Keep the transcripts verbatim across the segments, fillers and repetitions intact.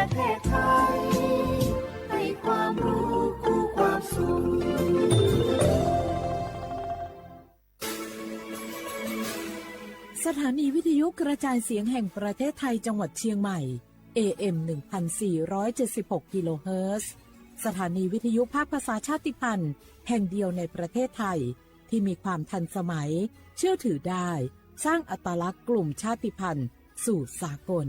ประเทศไทย ให้ความรู้คู่ความสุข สถานีวิทยุกระจายเสียงแห่งประเทศไทยจังหวัดเชียงใหม่ เอเอ็ม หนึ่งพันสี่ร้อยเจ็ดสิบหก กิโลเฮิรตซ์ สถานีวิทยุภาคภาษาชาติพันธุ์แห่งเดียวในประเทศไทย ที่มีความทันสมัย เชื่อถือได้ สร้างอัตลักษณ์กลุ่มชาติพันธุ์สู่สากล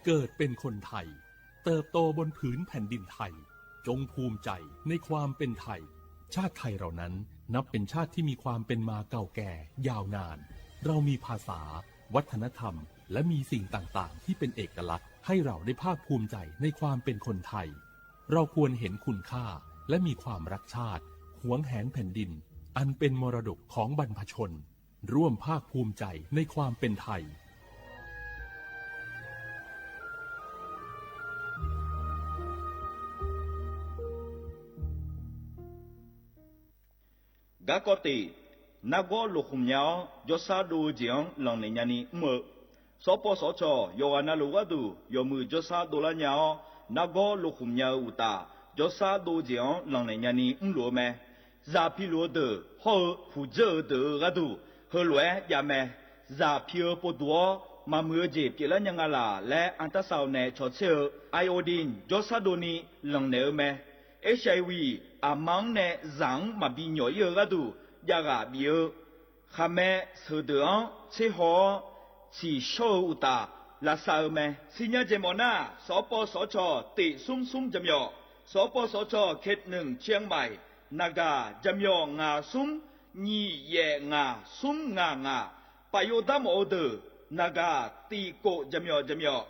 เกิดเป็นคนไทย เติบโตบนผืนแผ่นดินไทย จงภูมิใจในความเป็นไทย ชาติไทยเรานั้นนับเป็นชาติที่มีความเป็นมาเก่าแก่ยาวนาน เรามีภาษา วัฒนธรรม และมีสิ่งต่างๆ ที่เป็นเอกลักษณ์ ให้เราได้ภาคภูมิใจในความเป็นคนไทย เราควรเห็นคุณค่า และมีความรักชาติ หวงแหนแผ่นดิน อันเป็นมรดกของบรรพชน ร่วมภาคภูมิใจในความเป็นไทย Garkawv tif, nargawr loqkhmq nya-awr, jawrsar dov-eu jeq-anr lanqnaeq nyani mr-eu. Sawrpawv sawrcawq yawqghaq navluf gharduq yawmuiq jawrsar dovlar nya-awr, nargawr loqkhmq nya-eu uqtaf, jawrsar dov-eu jeq-anr lanqnaeq nyani mrluf-eu mae. Zaq piluf-eu deuq hawr-eu puqdzeur-eu deuq-euq gharduq heulof-aer jav mae. Zaq pi-eu povduq-awr, maqmuiq-eu jeq pyeuflar nya nga laq laer anrtarsar-eu nae cawtser-eu iodine jawrsar dovni lanqnaeq-eu mae. Hiv, aqma-anr nae zaq-anr maqbi nyawq ir-eu gharduq javghaq bif-eu khaqmae sheuqdeuq-anr tserhaw-awr, tsiqshawr-eu uqtaf lavsav-eu mae. Siqnya jeq mawf nar, sawqpawv sawqcawq tif smr smr jaqmyawf, sawqpawv sawqcawq เขตหนึ่ง เชียงใหม่ naqgaq jaqmyawf ngaq smr nyiq yaef ngaq smr ngaq ngaq, paf yov darmawf-eu deuq naqgaq tif kof jaqmyawf jaqmyawf,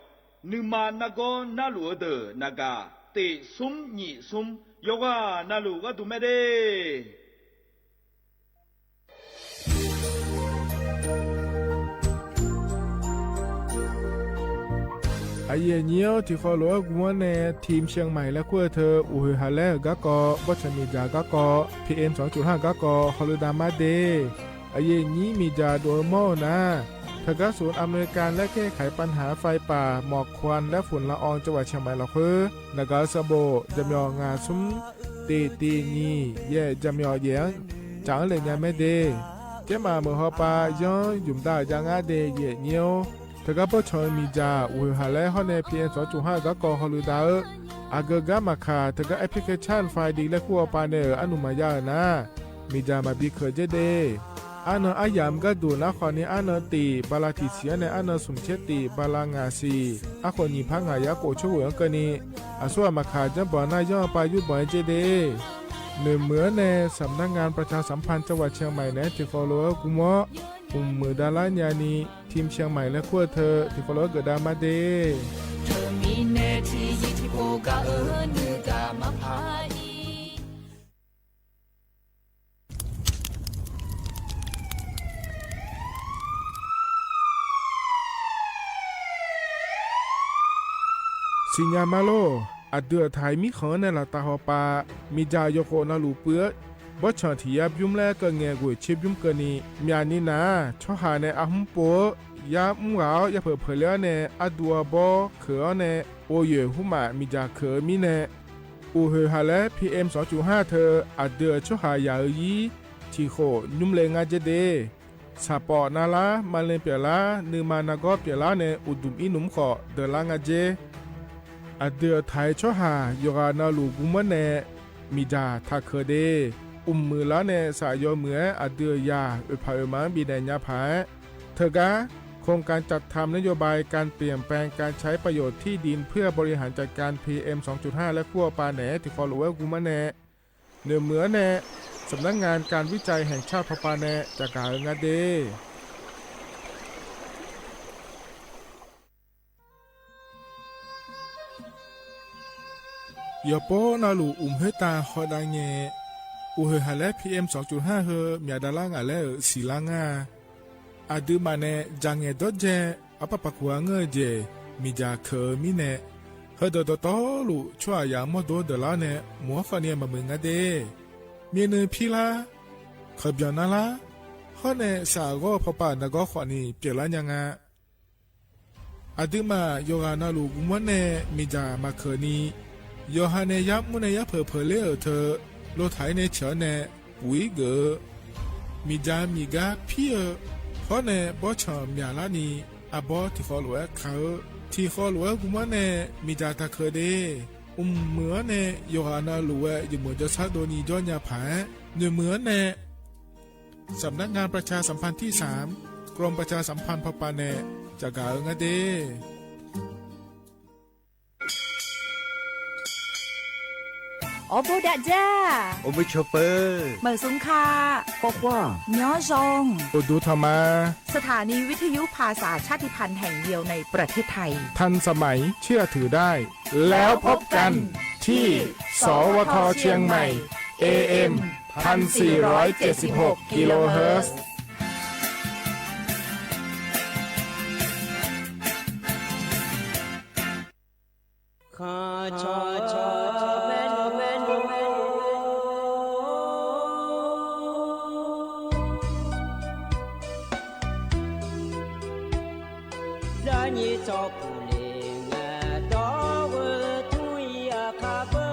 nuima nargawr narluf-eu deuq naqgaq tif smr nyiq smr, yawqghaq navluf gharduq mae de. Aqyuif aqnyir-awr, tiqkhawf lof-aer gmr-anr nae ทีมเชียงใหม่ laer kur-eu teu uqhoeq haq laer-euq garkawv, bawrtsanq miqdzaq garkawv, P M สองจุดห้า garkawv hawluidav mar de. Aqyuif aqnyir miqdzaq dov-eu mawr-eu nar, teugar ศูนย์อำนวยการและแก้ไขปัญหาไฟป่าหมอกควันและฝุ่นละอองจังหวัดเชียงใหม่ lafkhoer naqgaq-eu sanqbof jaqmyawf ngaq smr tif tif nyiq yaef jaqmyawf yaef-anr tsaf-anr le nya mae de. Tsermaf meuq hawpav yanr ymq dav-euq jav ngar de. Aqyuif aqnyir-awr, teugar bawrtsanq-eu miqdzaq uqhoeq haq laer hawr nae P M สองจุดห้า garkawv hawluidav-eu, aqgeu gar maqkaq teugar application file di laer kur hawpav nae-euq arnmq maqya-euq nar, miqdzaq maqbi keuq dzer de. Arnan aryamq gharduq nar khawf ni arnan tif bala tiqsiq-anr nae arnan smq tser tif bala ngaq siq, arkhof nyiq par ngaq yar khof coer ghof-anr keuvni, aqsurghaq maqkaq janrbanq nar yanr-eu pav yurbanq-aer dzer de. Noeqmuiq-anr nae สำนักงานประชาสัมพันธ์จังหวัดเชียงใหม่ naeq-aer tiqkhawf lof-aer gmr-awr, mqmuiq davlar nyani ทีมเชียงใหม่ laer kur-eu teu tiqkhawf lof-aer geufdav mar de. Teumirnae tiqzir tiqpov gaq-eu nuigaq maqpar-ir. Siqnya ma lor. Aqdui-euq taq-iq mirkhanq-anr nae laftav hawpav, miqdzaq yawkhof navluf puiv-eu bawrtsanq tiq yar bymr laer keuv ngae ghoeq tser bymr keuvni, myaqni nar-aq tsawrhaq nae arhmr pov-eu yar mr ghaq-awr yapeuq peuq le-awr nae arduv arbawr keuq-awr nae, oyoeq hmrmaf miqdzaq keuq-eu mirnae, uqhoeq haq laer P M สองจุดห้า teu aqdui-euq tsawrhaq yaq-eu ir tiqkhof nymr le ngar dzer de. Saqpawf navlar, maqle pyeuflar, nuima nargawr pyeuflar nae uqduq ir nmr khawf deuqlar ngar dzer. Aqdui-euq taq-iq tsawrhaq yawqghaq navluf gmr-anr nae miqdzaq taq keuq de. Mqmuiq lar nae saf yawmuiq-aer aqdui-euq yaq oeqpaq oeqma-anr bifnaeq nya paq-aer, teugar โครงการจัดทำนโยบายการเปลี่ยนแปลงการใช้ประโยชน์ที่ดินเพื่อบริหารจัดการ P M สองจุดห้า laer kur hawpav naeq-aer tiqkhawf lof-aer gmr-anr nae, noeqmuiq-anr nae สำนักงานการวิจัยแห่งชาติ hawpav nae caqgaq-eu ngar de. Yawqpov navluf uqmq khoertav hawdav ngae, uqhoeq haq laer P M สองจุดห้า heu myaq davlar ngaq laer-euq siqlar ngar-a. Aqduimaf nae dzaq ngaeq dawrdzae arpar paq kuq-a ngeur-eu jeq miqdzaq keuq-eu mirnae, heudeuq dawqtawvluf tsawrhaq yaq mawrdo deuqlar-awr nae mq-anr khawf ni maqmuiq ngar de. myavnuiv pirlar, kaqbyanq narlar, hawr nae shaqghawr-eu pawpav nargawr khawfni pyeuflar nya nga. Aqduimaf yawqghaq navluf guvmanr nae miqdzaq maqkeuqni, yawqha nae yarmr nae yarpeuq peuqler-euq teu, lotaq-ir nae ciq-awr nae, buq-ir geuf-eu, miqdzaq miqgar pir-eu, hawr nae bawrtsanq myaqlarni, arbawr tiqkhawv lof-aer ka-eu, tiqkhawv lof-aer guvmanr nae miqdzaq taqkeuq de. Mqmuiq-anr nae yawqghaq navluf-aer jeqmeuq jawrshar dovni jawr nya paq-aer, noeqmuiq-anr nae สำนักงานประชาสัมพันธ์ที่สาม กรมประชาสัมพันธ์ พป nae caqgaq-eu ngar de. Awrbo dav dzar, awrbo cawpeuq, meuq smq ka, khawr khawr, myanr zaw, uqduq tanq ma. สถานีวิทยุภาษาชาติพันธุ์แห่งเดียวในประเทศไทย ทันสมัย เชื่อถือได้ แล้วพบกันที่ สวท เชียงใหม่ เอ เอ็ม พันสี่ร้อยเจ็ดสิบหก กิโลเฮิรตซ์ Zaqnyiq tsawrpuq le ngae dawr-eu tmr-ir aqkar beu.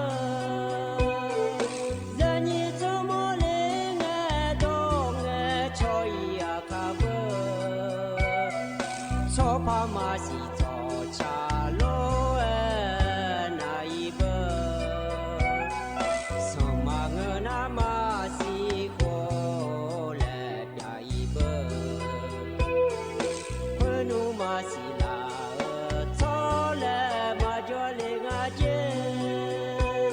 Zaqnyiq tsawrmawr le ngae dawr ngae caw-ir aqkar beu. Tsawrpar maqsiq tsawrca lof-aer nav-ir beu. Sanqma ngeur nar maqsiq khof laer pyav-ir beu. Khoernmr maqsiq laf-eu tsawrlaer maqjawr le nga jer.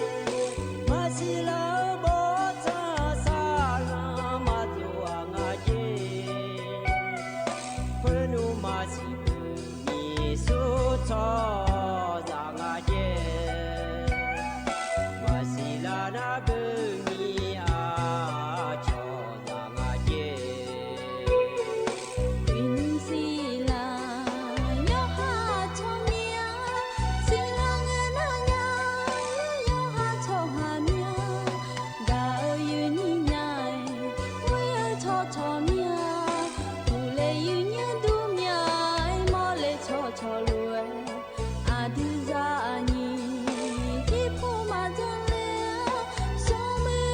Maqsiq laf-eu bawrtsanq saqlanq maqdov-aq nga jer. Khoernmr maqsiq beuq nyiq sur tsawr zaq nga jer. Maqsiq laf nar beuq nyiq aqcawq zaq nga jer. Iqnymr siqlaq yawqha tsawrmyanr, siqlaq ngae nar nya, yawqha tsawrhaq myanr, gaq-eu yawnyir nya-aer, ghoer-eu tsawrcawq myanr, uqle yawnyir dur myanr-aer, mawrle tsawrcawq lof-aer, aqdui zaqnyiq jirpov maqdzanr ler-a, smrmuiq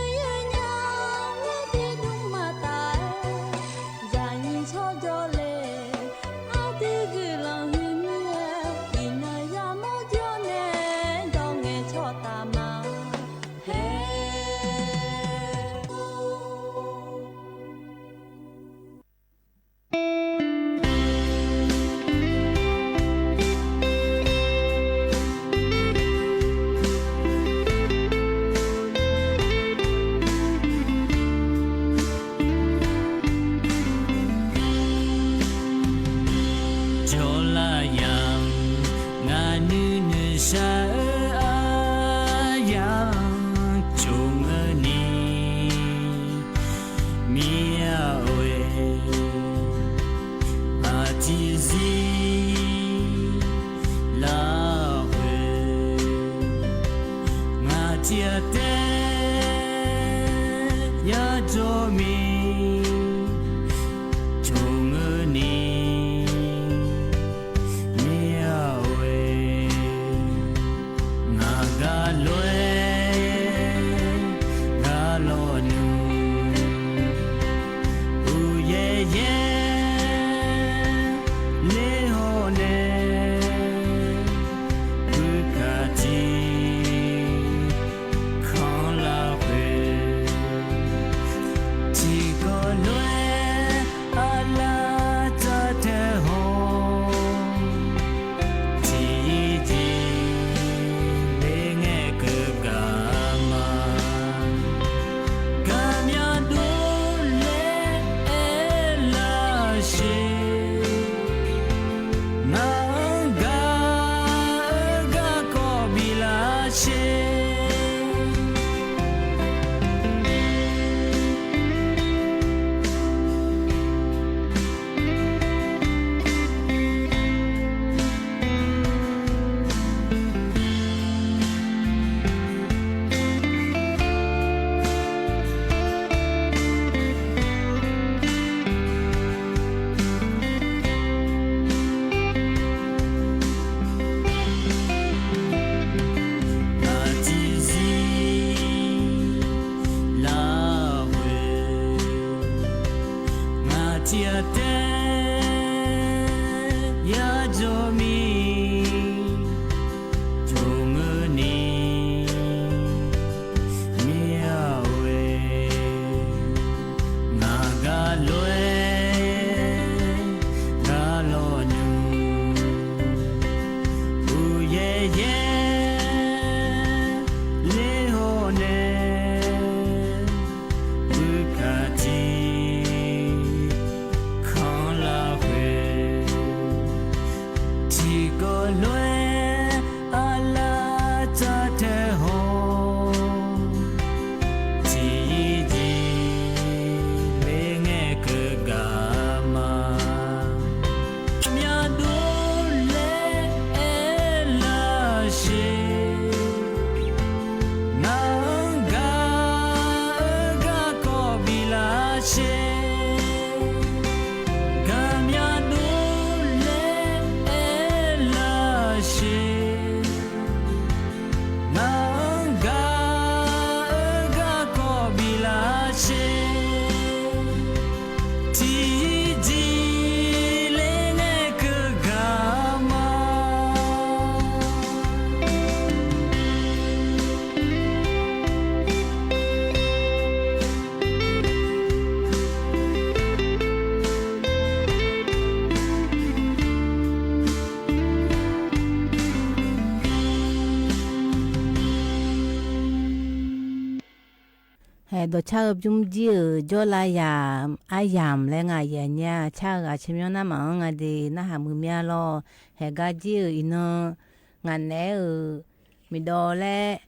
Aer, dawqcar-eu bymr jir-euq jawrlav yamq aryamq laer nga aqyuif aqnyir-a. Car-eu ghaq caermyanr narmaf-anr nga de narhaq muiq mya lawr. Haeqgar jir-euq iqnan ngaq naeq-aer-euq miqdawv laer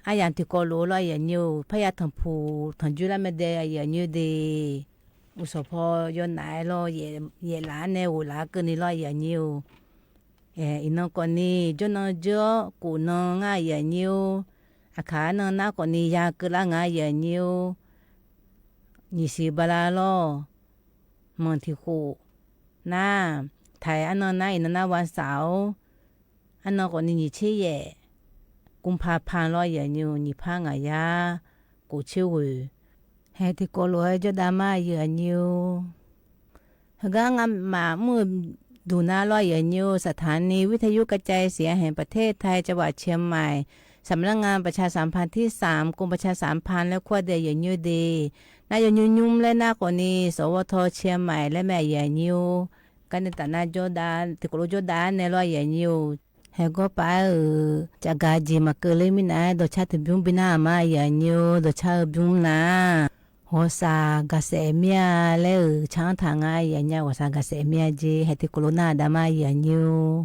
aryamq tiqkawv lof-eu lawr aqyuif aqnyir-or. Parya tanqpuq tanqjoer lar mae dae aqyuif aqnyir de. Uqshawq paw yawnaf-aer lawr, yaeqlaf-aer nae ghoflaf-aer keuvni lawr aqyuif aqnyir-or. Iqnan khawfni jawrnan jawr-awr khofnan ngar aqyuif aqnyir-or. Aqkaq arnan nar khawfni ya keuvlar nga aqyuif aqnyir-or. Nyiq siq bala lawr, manq tiq khof nar, taiq arnan nar iqnan nar วันเสาร์-or. Arnan khawfni nyiq tser yaef, กุมภาพันธ์ lawr aqyuif aqnyir-or, nyiq par ngaq yar kof tser ghoeq. Haeq tiqkawv lof-aer jawrdav ma aqyuif aqnyir-or. Heugar ngamaf mr-eu duq nar lawr aqyuif aqnyir-or, สถานีวิทยุกระจายเสียงแห่งประเทศไทย จังหวัดเชียงใหม่ สำนักงานประชาสัมพันธ์ที่สาม กรมประชาสัมพันธ์ laer kur-a de aqyuif aqnyir-or de. Nar yawnymr nymr laer nar khawfni สวท. เชียงใหม่ laer mae aqyuif aqnyir-or. Garnae taf nar jawrdav tiqkawv lof jawrdav-aer nae lawr aqyuif aqnyir-or. Haeqgawr paf-aer-euq cafgaq jeq maqkeuv ler mirnav-aer dawqcar tiqbymr bi nar-aq ma aqyuif aqnyir-or. Dawqcar-eu bymr nar, ghawqshaq gaqsaef mir-a laer-euq car-anr taq nga aqyuif aqnyir-a. Ghawqshaq gaqsaef mir-a jeq haeq tiqkawv lof nar-aq dav ma aqyuif aqnyir-or.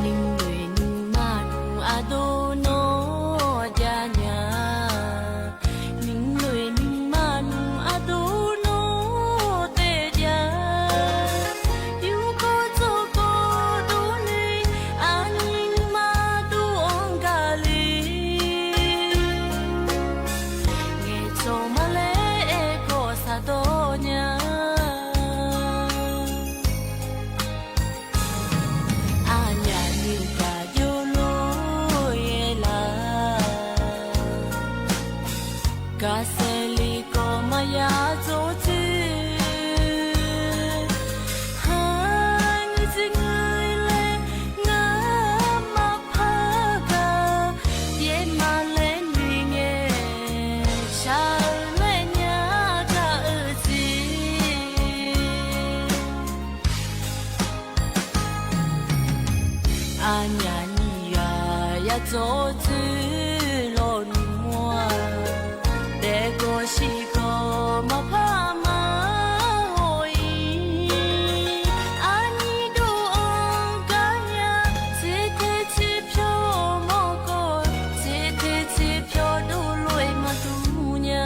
Nuinoeq nuima nmr ardov nawr jav nya. Nuinoeq nuima nmr ardov nawr taef jav. Yurkawv tsawrkawv dovle, aqnyir nuima dov-anr gaqle. Ngaeqcawq ma laer aerkhawf shardawr nya. Aqnyaf nuigaq jawrlor yaer laf. Gaqsaef le kawv maqya dzawr dzoer. Hanyir dzoer ngeur laer ngar maqpar gaq. Yaer ma laer noeq ngae, shaq-eu laer nya gaq-eu jeq. Aqnyaf nyiq ghaq ya dzawr dzoer lawnmr-aq, daef gawv shiq gawv maqpar ma haw-ir. Aqnyir dov-anr gar nya, tser ter tser pyawr mawrkawv, tser ter tser pyawr dovlof-aer maqdur nya.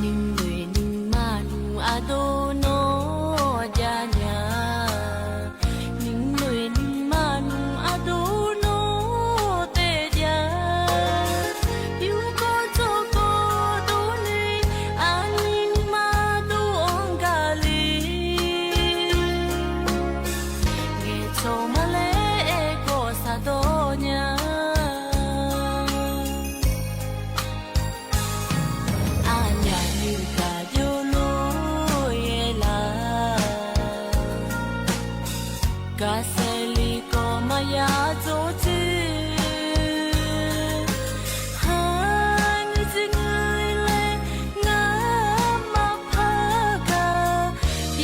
Nuinoeq nuima nmr ardov nawr jav nya. Nuinoeq nuima nmr ardov nawr taef jav. Yurkawv tsawrkawv dovle, aqnyir nuima dov-anr gaqle. Ngaeqcawq ma laer aerkhawf shardawr nya. Aqnyaf nuigaq jawrlor yaer laf. Gaqsaef le kawv maqya dzawr dzoer. Hanyir dzoer ngeur laer ngar maqpar gaq.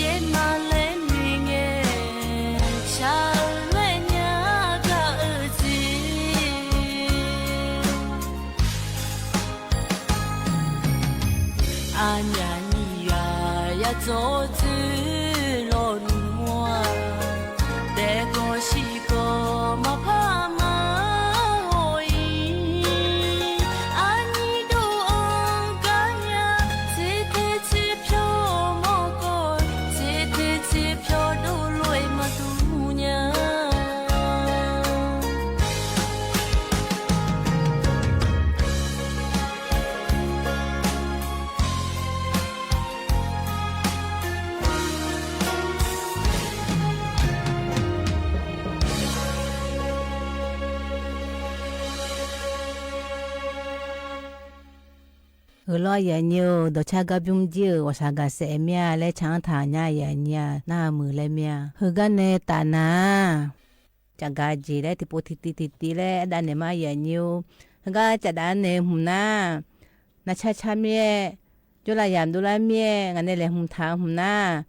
Yaer ma laer noeq ngae, shaq-eu laer nya gaq-eu jeq. Aqnyaf nyiq ghaq ya dzawr dzoer lawnmr-aq, daef gawv shiq gawv maqpar Heulof-aer aqyuif aqnyir-or, dawqcar gar bymr jir-euq ghawqshaq gaqsaef mir-a laer tsaq-anr taq nya aqyuif aqnyir-a nar-eu muiq laer mir-a. Heugar nae taf nar-aq, cafgaq jeq laer tiqpov tiqtiv tiqtiv laer aer dav naeq ma aqyuif aqnyir-or. Heugar cafdaf-anr naeq hmq nar, navcar car mir-aer, jawrlav yamq dovlar mir-aer ngaq nae laeqhmq taq-eu hmq nar,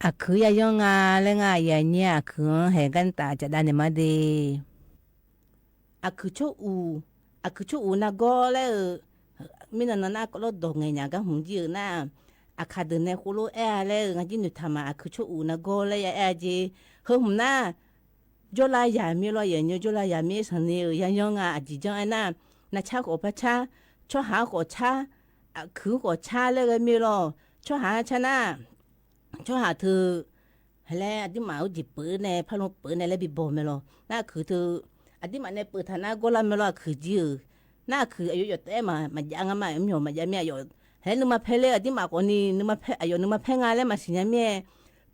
aqkuiq yayanr nga laer nga aqyuif aqnyir-a. Aqkuiq-anr haeq gar nae taf cafdav naeq ma de. Aqkuiq tsawruq, aqkuiq tsawruq nargawr laer-euq mirnan nan nar kawvlawr dawq ngaeqnyaf gar hmq jir-euq nar, aqkaq deuq nae khoerlof-aer-a laer-euq ngar jir noeqtaq ma. Aqkuiq tsawruq nargawr laer ya aer-a jeq, heu hmq nar, jawrlav yamq mir lawr aqyuif aqnyir, jawrlav yamq mir-aer sanqni-euq yayanr nga. Aqjeq janr aernar, navcar khawf par car, tsawrhaq-anr khawf car, aqkuiq-anr khawf car laer ghae mir lawr. Tsawrhaq-anr car nar, tsawrhaq teu, haeq laer aqdirmaf-euq jeq peuq nae parlmq peuq nae laer bi baw mae lawr. Nar aqkuiq teu, aqdirmaf nae peuq taq nar gawrlar mae lawr aqkuiq jir-euq. Nar aqkuiq aqyawf yawf taef-aer maqjav nga ma, mr yawq maqjav mir aqyawf. Haeq laer nuima paer ler aqdirmaf khawfni, aqyawf nuima paer nga laer maqsiq nya mir-aer,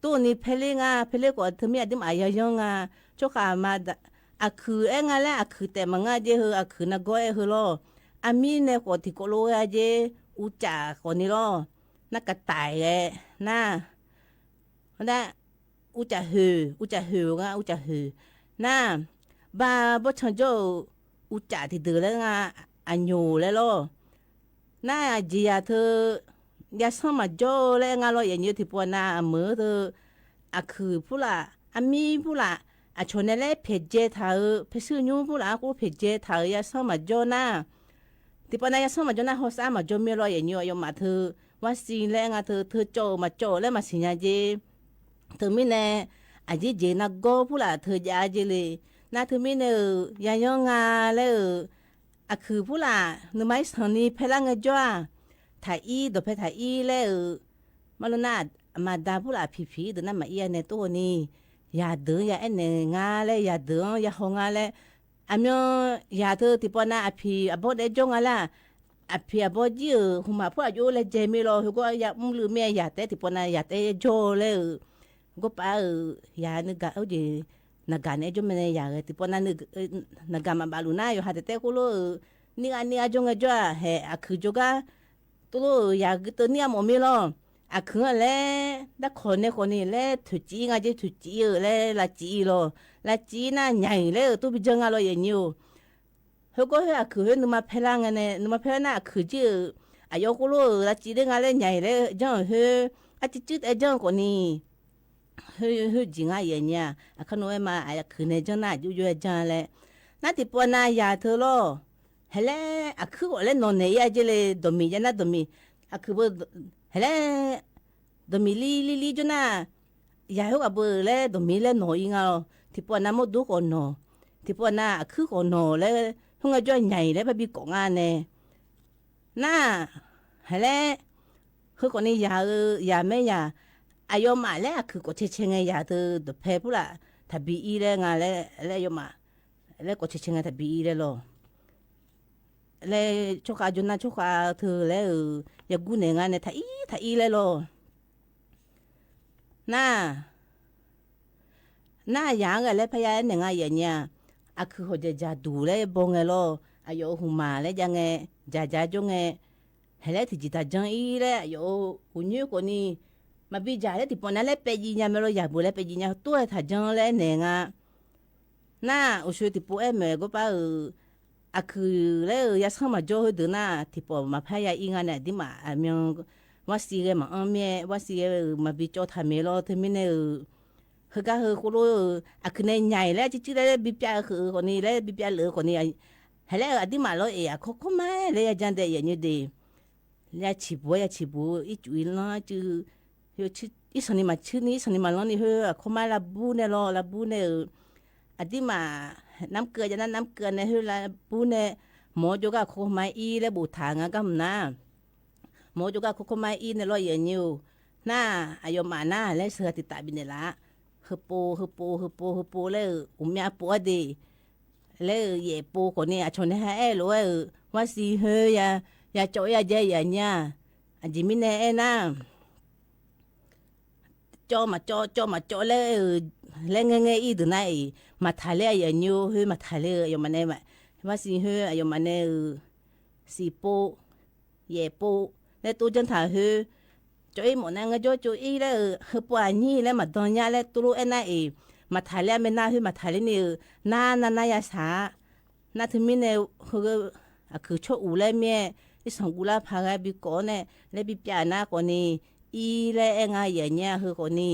tov ni paer ler nga, paer ler khawf teu mir aqdirmaf yayanr nga. Tsawrhaq ma, aqkuiq aer nga laer aqkuiq taef maqngeur-a jeq heu aqkuiq nargawr aer heu lawr. Aqmir nae khawf tiqkawv lof ghae-a jeq, uvcaf khawfni lawr. Nar kaqtaf-aer ghae nar, uvcaf hoeq, uvcaf hoeq nga, uvcaf hoeq nar, ba bawrtsanq jawr-euq uvcaf tiqdeuq laer nga, aqnyoq laer lawr. Nar aqjeq yaq teu, yasanr maqjawr-eu laer nga lawr aqyuif aqnyir. Tiqpov nav aqmeuq-eu teu, aqkuiq purlaf, aqmir purlaf, aqcawq nae laer pyaeqdzae taq-euq, paershuir nymr purlaf-anr khoer pyaeqdzae taq-euq yasanr maqjawr nar, tiqpov nav yasanr maqjawr nar hawsar maqjawr mir lawr aqyuif aqnyir. Aqyawfmaf teu, varsiq laer nga teu, teu cawv-euq maqcawv-euq laer maqsiq nya jeq. Teumirnae, aqjeq jeq nargawr purlaf teu jav-a jeq le. Nar teumirnae-euq yayanr nga laer-euq, aqkuiq purlaf nuima irsanq ni paerlar ngaejawr-aq, taq ir dawqpae taq ir laer-euq, marlor nar, aqma da purlaf piqpiq ir deuq nar maqir-a nae tov-eu ni, yaqdeuq-anr ya aernaeq nga laer, yaqdeuq-anr ya haw nga laer, aqmyan yaq teu tiqpov nav aqpiq aqbawr daef jawr nga laer-aq, aqpiq aqbawr jir-euq hmqmaq pur aqjox laejae mir lawr. Heugawr ya mrluiv mir-aer yaq taef tiqpov nav yaq taef jawr laer-euq, gawrpav-euq yaq nuigaq-eu jeq, naqgaq nae aer jawr mae nae yaq ghae tiqpov nav, naqgaq maqbaf luf nar yawqha taef taef khoerlof-euq, nirghav nirghav jawr ngaejawr-aq, haeq aqkuiq jawrgar tov lof-euq yaq gui teu nirghav mawf mir lawr. Aqkuiq-anr laer darkawq nae khawfni laer toeqciv ir nga jeq, toeqciv ir-euq laer lavciv ir lawr. Lavciv ir nar nyaiq laer-euq tov bi janr nga lawr aqyuif aqnyir-or. Heugawr khoer aqkuiq khoer nuima paerlar ngae nae, nuima paerlar nar aqkuiq jir-euq aqyawf khoerlof-euq lavciv ler nga laer nyaiq laer janr-euq khoer, arciv cuir taef janr-eu khawfni, khoerjeq ngar aqyuif aqnyir-aq, aqkar nov-aer ma, aqkuiq nae janr nar aqjox jov-aer janr laer. Nar tiqpov nav yaq teu lawr, haeq laer aqkuir khawf laer nawq naeq ir-a jeq le, dawqmiq jav nar dawqmiq, aqkuiq beu, haeq laer dawqmiq lir lir lir jawr nar, yaq khoerghaq beu laer dawqmiq laer nawq ir nga lawr. Tiqpov nav mawrdo khawf nawq, tiqpov nav aqkuir khawf nawq laer, khoerngae jawr-a nyaiq laer parbi kawf nga nae. Nar, haeq laer, heu khawfni yaq-eu yaq maer yaq, aqyawfmaf laer aqkuiq kawf cae cae ngae yaq teu dawqpae purlaf taqbi ir laer nga laer, laer aqyawfmaf laer kawf cae cae ngae taqbi ir laer lawr. Laer tsawrkhav jawr nar tsawrkhav teu laer-euq yagur naeq nga nae taq ir taq ir laer lawr. Nar, nar yaq-anr ghae laer parya aernaeq nga aqyuif aqnyir-aq, aqkuiq hawq dzaq dzaq duq laer baw ngae lawr, aqyawf-euq hmqmaq laer jav ngae, dzaq dzaq jawr ngae, haeq laer tiqjeq taq janr ir laer aqyawf-euq uqnyoer khawfni, maqbi dzaq laer tiqpov nav laer paev jiv nya mae lawr, yaq beuq laer paev jiv nya tov-aer taq janr laer aernaeq nga. Nar, uqshoe tiqpov aer maeq gawrpav-euq, aqkuiq laer-euq yasanr maqjawr heudeuq nar tiqpov maqpar ya ir nga nae aqdirmaf aqmyan, varsiq ghae maqanr mir-aer varsiq ghae-euq maqbi cawv taq maeq lawr. Teumirnae-euq, heugar heu khoerlof-euq aqkuiq nae nyaiq laer arcuir cuir laer bipyav keuv-eu khawfni laer bipyav leuf-eu khawfni, haeq laer-euq aqdirmaf lawr-eq aqkawr kawr ma-aer laer ya janr dae yaf nyoer de. Ya ciqbuq-aer ya ciqbuq-eu ircuf irlanr cuiv, irsanq ni maqcuir ni irsanq ni maqlanr ni khoer aqkawr ma-aer lavbur nae lawr lavbur nae-euq, aqdirmaf narmr keuv jav nar narmr keuv nae khoer lavbur nae, mawq-awr jawrgar aqkawr ma-aer ir laer boftaq nga gar hmq nar, mawq-awr jawrgar aqkawr kawr ma-aer ir nae lawr aqyuif aqnyir-or. Nar, aqyawfmaf nar laer sheuqghae tiqtaf bifnaeq laf-a. Heupov heupov heupov heupov laer-euq uqmyav pov-aer de laer-euq yaef pov khawfni aqcawq nae ha aer lof-aer-euq varsiq khoer ya, ya cawv-aer ya jae yaf nyir-aq. Aqjeq mirnae aernar, cawv maqcawv cawv maqcawv laer-euq, laer ngae ngae ir deuq nar-iq maqtaq ler aqyuif aqnyir-or. Khoer maqtaq ler-eu aqyawfmaf nae, varsiq khoer aqyawfmaf nae-euq siqpov yaef pov laer tov janr taq khoer, cawv-ir mawf nar ngaejawr cov-ir laer-euq heupov aqnyir laer maqdan nyar laer tov lof aernar-iq, maqtaqler-a mae nar khoer maqtaqler ni-euq nar nar nar yasaq-a. Nar teumirnae heu aqkuiq tsawr uq laer mir-aer, irsanq guvlar paq ghae bikawv-awr nae laer bipyav nar khawfni, ir laer aer nga yaf nyir-a heu khawfni,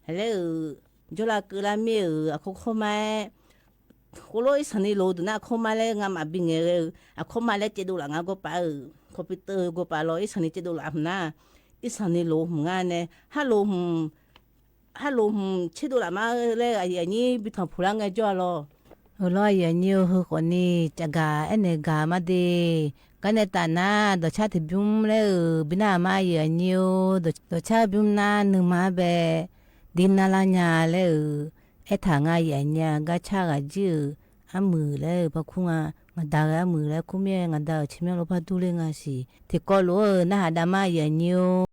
laer-euq jawrlav keuvlar mir-euq aqkawr kawrma-aer, khoerlof irsanq ni loq deuq nar aqkawr ma laer ngamaf bingaeq ghae-eu aqkawr ma laer caevdov laf nga gawrpav-euq computer gawrpav lawr irsanq ni caevdov laf hmq nar, irsanq ni loq hmq nga nae, harloq hmq tserdov laf ma laer aqyuif aqnyir bi tanqpuq lar ngaejawr-a lawr. Euq lawr aqyuif aqnyir-eu heu khawfni, cafgaq aernaeq gaq ma de. Garnae taf nar dawqcar tiqbymr laer-euq bi nar-aq ma aqyuif aqnyir-or, dawqcar bymr nar nuima bae, dir nar lar nya laer-euq aertaq nga aqyuif aqnyir-a. Garcar ghaq jir-euq armuiq laer-euq par kur nga. Ngaqda ghae armuiq laer kur mir-aer ngaqda-euq tsawrmyanr lof par durler nga siq. Tiqkawv lof-eu narhaq dav ma aqyuif aqnyir-or.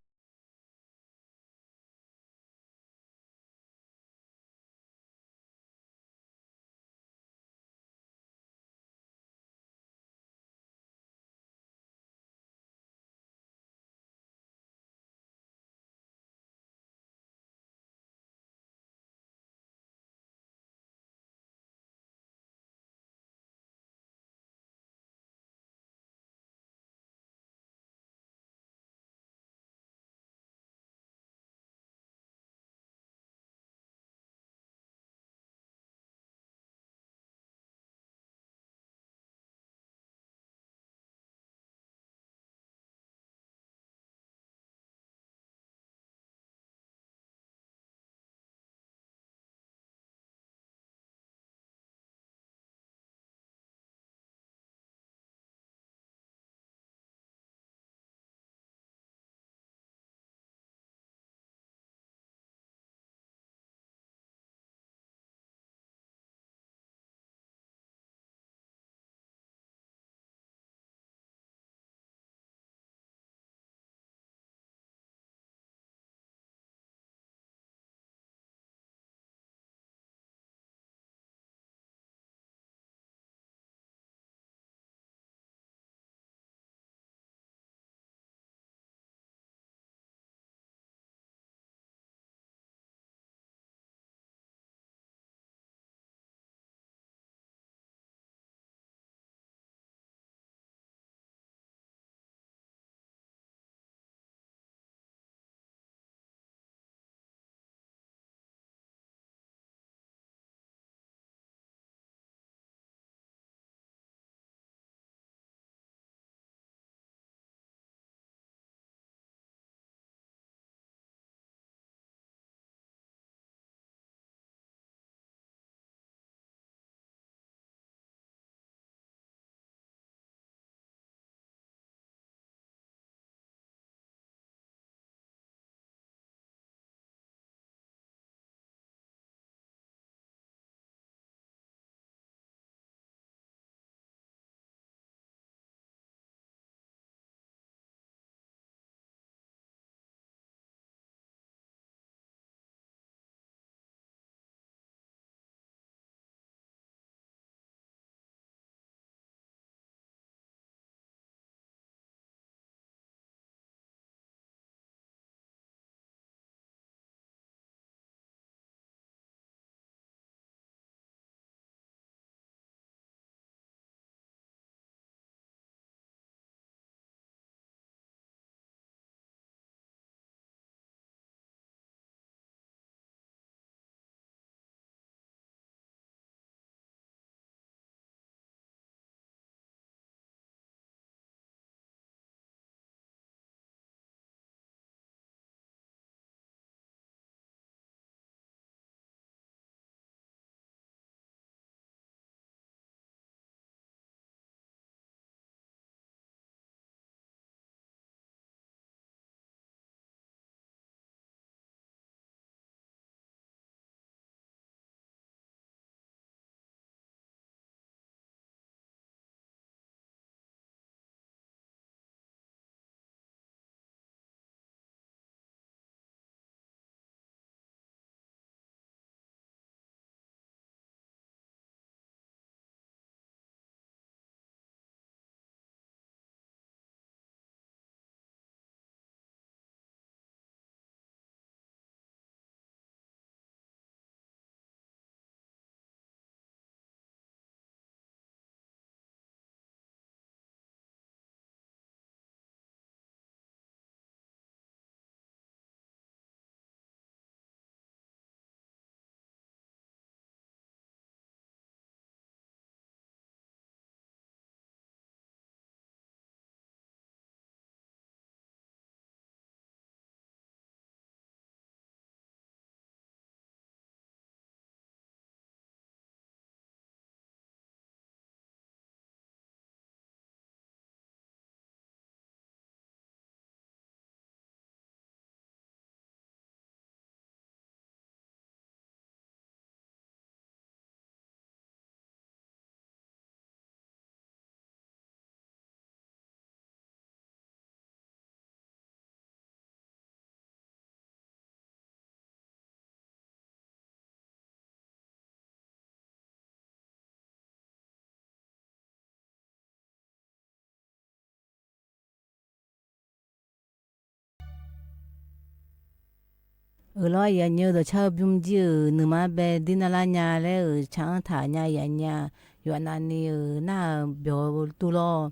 Euq lawr, aqyuif aqnyir-eu dawqcar-eu bymr jir-euq nuima bae dir narlar nya laer-euq tsaq-anr taq nya aqyuif aqnyir-aq, yawqha navni-euq narhaq-euq byawq-eu dur lawr.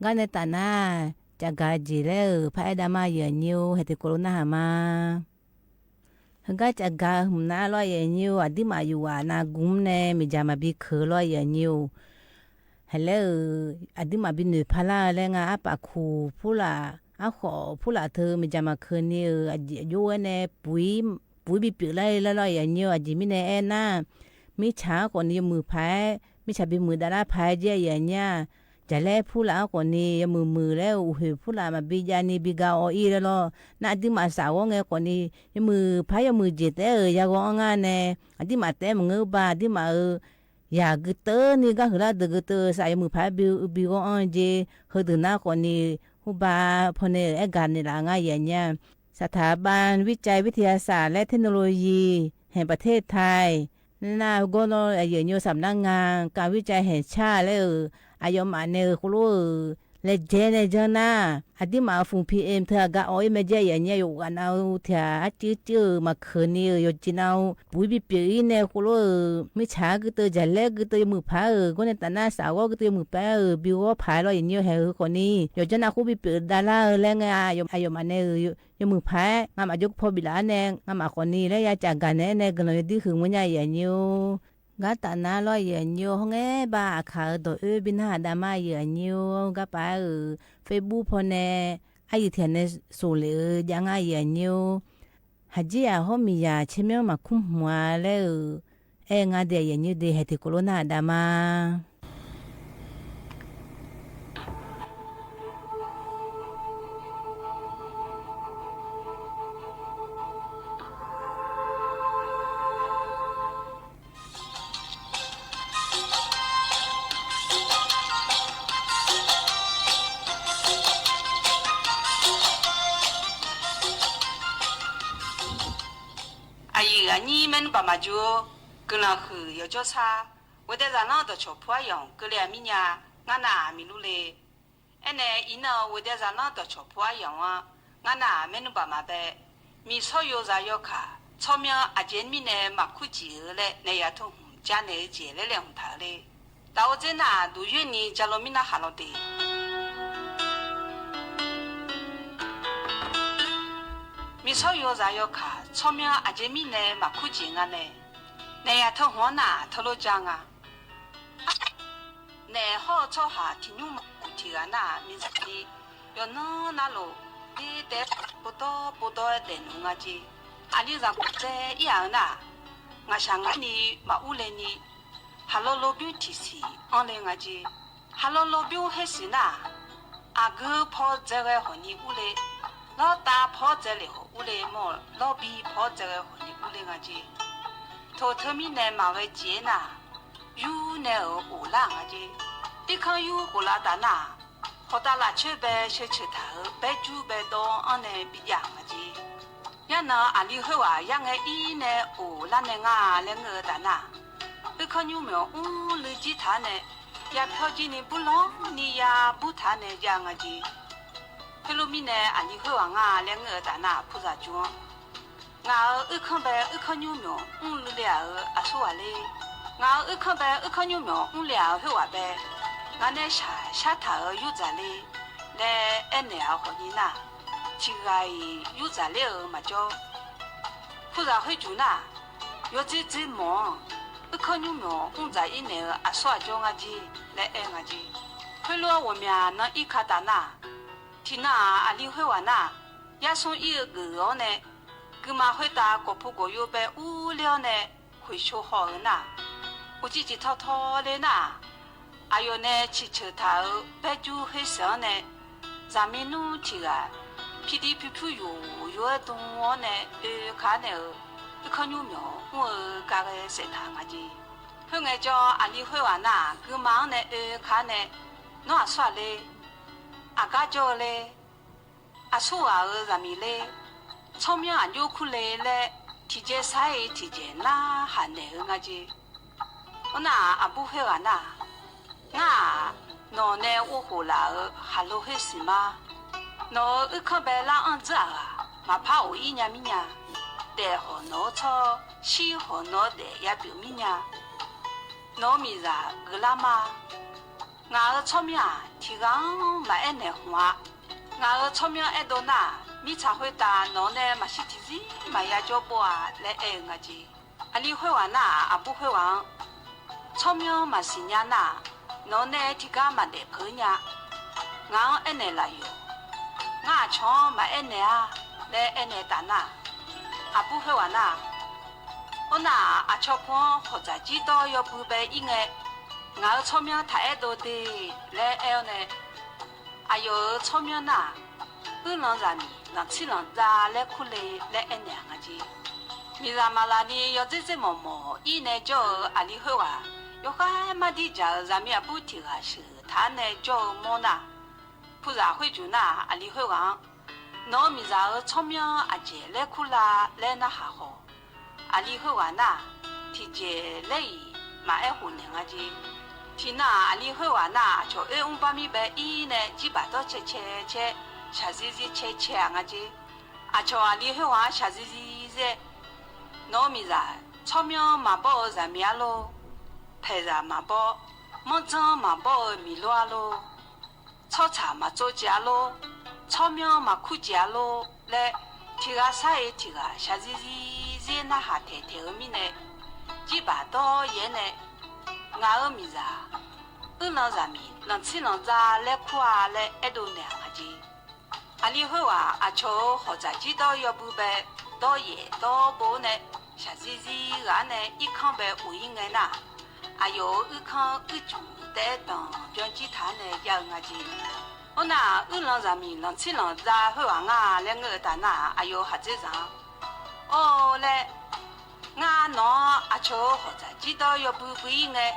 Gar nae tafnar, cafgaq jeq laer-euq paraer dav ma aqyuif aqnyir-or, haeq tiqkawv lof narhaq ma. Heugar cafgaq-eu hmq nar lawr aqyuif aqnyir-or, aqdirmaf yufghaq navgmr nae miqdzaq maqbi keuq lawr aqyuif aqnyir-or. Haeq laer-euq aqdirmaf bi noeqpar lar-eu laer nga, arpaf kuq purlaf, arkhawf purlaf teu miqdzaq maqkeuq ni-euq aqjeq aqjox-aer nae puq-ir, puq-ir bipyeuf lar-ir laer lawr aqyuif aqnyir-or, aqjeq mirnae aernar, mirtsaq-anr khawfni yawmuiq paq-aer, mirtsaq bimuiq davlar paq-aer jir aqyuif aqnyir-aq, jaqlaer purlaf-anr khawfni yawmuiq muiq laer-euq uqhoeq purlaf maqbi javni bi ga awv-ir laer lawr. Nar aqdirmaf saf ghawr ngae khawfni, yawmuiq paq-aer yawmuiq jeq taef-aer-euq yaghawr-anr ngar nae, aqdirmaf taef-aer maqngeur-eu ba, aqdirmaf-euq yaq gui teuvni gar huiqlar deuq gui teuv-eu saf yawmuiq paq-aer bi, bi ghawr-anr-eu jeq, heudeuq nar khawfni, hurba pawnae-euq aergaq naeqlaf-eu ngar aqyuif aqnyir-aq. สถาบันวิจัยวิทยาศาสตร์ และเทคโนโลยี แห่งประเทศไทย nar gawr lawr aqyuif aqnyir-or, สำนักงานการวิจัยแห่งชาติ laer-euq aqyawfmaf nae-euq khoerlof-euq laejae nae janr nar, aqdirmaf-euq ฝุ่น PM เธอ gar awv-ir mae jaer aqyuif aqnyir-aq, yawqghaq nav-eu tiq ghaq arcuir cuir-euq maqkeuq ni-euq yawqjeq nav-eu puq-ir bipyeuf-ir nae khoerlof-euq mirtsaq-aer gui teuv jaqlaer gui teuv yawmuiq paq-aer-euq gawr nae tafnar saf ghawr gui teuv yawmuiq paq-aer-euq bi ghawr paq-aer lawr aqyuif aqnyir-or, haeq heu khawfni yawqjawr nav khoer bipyeuf davlar-eu laer ngae-a, aqyawfmaf nae-euq yawmuiq paq-aer ngamaf jawrgui paw biflaf-anr nae ngamaf khawfni laer ya cafgaq naeq-aer nae guiqlanq yadir huiq mawrnya aqyuif aqnyir-or. Gar tafnar lawr aqyuif aqnyir-or, hawr ngae ba aqkaq-euq dawq oer bi narhaq dav ma aqyuif aqnyir-or, garpaf-aer-euq Facebook pawnae aryuif tiq ghaq nae sof lef-eu jav ngar aqyuif aqnyir-or. Haqjir-aq hawr miqyaq caermyanr maqkur hmq-a laer-euq aer ngar de aqyuif aqnyir de, haeq tiqkawv lof narhaq dav ma. Aqyuif aqnyir maernmr baq maqjur-or, guiqlanq huiq yawqjawr sar, ghoeqdae zaqlanr dawqcawq pu aryamq keuvle-a mirnya, ngar nav-aq miqlur le. Aernae iqnan-eu ghoeqdae zaqlanr dawqcawq pu aryamq-anr ngar nav-aq maernmr baq maqbae, miqsawr yozaq yawkaq tsawrmyanr aqjeq mirnae maqkur jeq-eu laer naeq yaq teu hmq ja naeq-eu jeq laer laeqhmq taq-eu le. Daqor dzer nar-aq duqyoer ni ja law mirnar khaq law de. Miqsawr yozaq yawkaq tsawrmyanr aqjeq mirnae maqkur jeq nga nae, naeq yaq teu hmq-anr nar-aq teulof ja nga. Naef hawr-eu tsawrhaq tiq nymr maqkuq tiq ghaq nar-aq miqzaq ni yawqnan navluf, de taef-aer povdawr povdawr-aer daefnuq nga jeq. Aqli zaqguq tsaev ir-aq-eu nar-aq, ngaqshaq ngar ni maqur le ni, haqlawr lawrbymr tiqsiq anr le nga jeq. Haqlawr lawrbymr her siq nar-aq, aqgeu paw dzae ghae hawq ni ur le, lawrtav paw dzae lef hawq ur le mawr-eu, lawrbi paw dzae ghae hawq ni ur le nga jeq. Toq teumirnae maqghae jeq-aer nar-aq, yur nae-euq of lar-aq nga jeq. Irkanr yur khof lav taf nar-aq, hawqtav lafcoer bae sheuqceuq taq-euq baerjur bae dawv-anr nae bijav-aq nga jeq. Yarnan aqli khoerghaq yar ngae ir nae of lar nae nga laer ngeur-eu taf nar-aq, irkanr nymr myawq mrluiv jir taq-anr nae, yapyawr jir ni burlanr ni ya bur taq-anr nae jav nga jeq. Khoerlof mirnae aqli khoerghaq nga laer ngeur-eu taf nar-aq, puzaq jmq-anr, ngaq-euq irkanr bae irkanr nymr myawq mrluiv le-aq-euq aqsurghaq le. Ngaq-euq irkanr bae irkanr nymr myawq mrle-aq-euq khoerghaq bae, ngaq nae shaq shar taq-euq yurdzaq le laer aernaeq-aq khawf ni nar, tiq ghaq-iq yurdzaq ler-euq maqjawr. Puzaq khoerjuq nar, yawdzer dzer mawq-anr irkanr nymr myawq mrdzaq ir naeq-euq aqsur aqjawr nga jeq laer aer nga jeq. Khoerlof-aer ghawqmya nan ir ka taf nar, tiqnan-aq aqli khoerghaq nar, yarsmr ir-eu geuf-awr nae, guima khoertav gawqpu gawqyo bae urler-awr nae, khoeqsho haw-euq nar, uqcif cif taw taw le nar-aq, aqyawf nae ciqceuq taq-euq baerjur khoer seuq-anr nae, zaqmiq nmr tiq ghaq, piqdi pyur pyur yoq yoq-aer dm-awr nae oe ka-ar naeq-euq irkanr nymr myawq mr-eu gaghae saef taq nga jeq. Khoerngae jawr aqli khoerghaq nar-aq, guima-anr nae oe ka-ar nae, Nawr aqsur-aq le, aqgar jawr-eu le, aqsur ghaq-euq zaqmiq le, tsawrmyanr aqjox kur le laer, tiqjeq sar-ir tiqjeq narhaq naeq-eu nga jeq. Arnar-aq, aqbur khoerghaq nar-aq, Ngar-aq, nawq nae ghovkhof laf-euq khaqlo khoer siq ma. Nawq-euq irkanr bae lar-anr dzeur-aq ghaq maqpar of-ir nya mirnya. Daef hawq nawq-eu tsawr, shir hawq nawq-eu daef yapyeuf mirnya. Nawq-eu miqzaq geuflar ma. Ngaq-euq tsawrmyanr-aq, tiqghaq-anr maqaer naeq hmq-a. Ngaq-euq tsawrmyanr aerdov nar-aq, mirtsaq khoertav nawq-eu nae maqshir tiqzir maqya jawr bov-a laer aer-eu nga jeq. Aqli khoerghaq nar-aq, aqbur khoerghaq-anr, tsawrmyanr maqsiq nya nar-aq, nawq-eu nae tiqgar maqdaef peuq-eu nya. Ngaq-anr aernaeq laf yawq. Ngar aqcawq-anr maqaer naeq-a laer aernaeq taf nar-aq, aqbur khoerghaq nar-aq, Arnar-aq, aqcawq pu-anr hawqdzaq jirdawr yawbui bae ir ngae, ngaq-euq tsawrmyanr taq aerdov de laer aer-awr nae, aqyawf-euq tsawrmyanr nar-aq, uirlanq zaqmiq lanqtsir lanqdza laer kurle laer aernaeq-aq nga jeq. Miqzaq maqlaq ni yawdzer dzer mawf mawf ir nae jawr-eu aqli khoerghaq, yawkhaer mardir dzaq-euq zaqmiq aqbur tiq ghaq sheuq taq-ar nae jawr-eu mawr nar, puzaq khoerjuq nar-aq, aqli khoerghaq-anr, Nawq-eu miqzaq-euq tsawrmyanr aqjeq laer kurla laer narhaq khawf, aqli khoerghaq nar-aq, tiqjeq laer-iq maqaer khof naeq nga jeq. Tiqnan-aq, aqli khoerghaq nar-aq, aqcawq oer mr bar mir bae ir nae jirbaq dawr cae cae cae, shaqzir zir cae cae-aq nga jeq. Aqcawq aqli khoerghaq-anr shaqzir zir zaer, Nawq-eu miqzaq tsawrmyanr maqbawr-eu zaqmiq-ar lor, paeqzaq maqbawr, manrdzanr maqbawr-eu miqlor-ar lor, tsawrtsaq maqtsov jeq-ar lor, tsawrmyanr maqkur jeq-ar lor laer, tiqghaq sar-iq tiqghaq shaqzir zir zir narhaq taeq taeq-eu mirnae, jirbaq dawr yaer nae, Ngaq-euq miqzaq uirlanq zaqmiq lanqtsir lanqdza laer kur-a laer aerdov naeq-aq nga jeq. Aqli khoerghaq aqcawq-euq hawqdzaq jirdawr yawbui bae dawr yaef dawr bo-awr nae, shaqzir zir ghaq-ar nae irkanr bae of ir ngae nar-aq, aqyawf-euq irkanr uircuf taef-aer danqbyan jir taq-ar nae jav-eu nga jeq. Arnar-aq, uirlanq zaqmiq lanqtsir lanqdza khoerghaq nga laer ngeur-eu taf nar-aq, aqyawf-euq khaqdzerzaq-anr, Awr laer, Ngar nawq-anr aqcawq-euq hawqdzaq jirdawr yawbui bui ir ngae,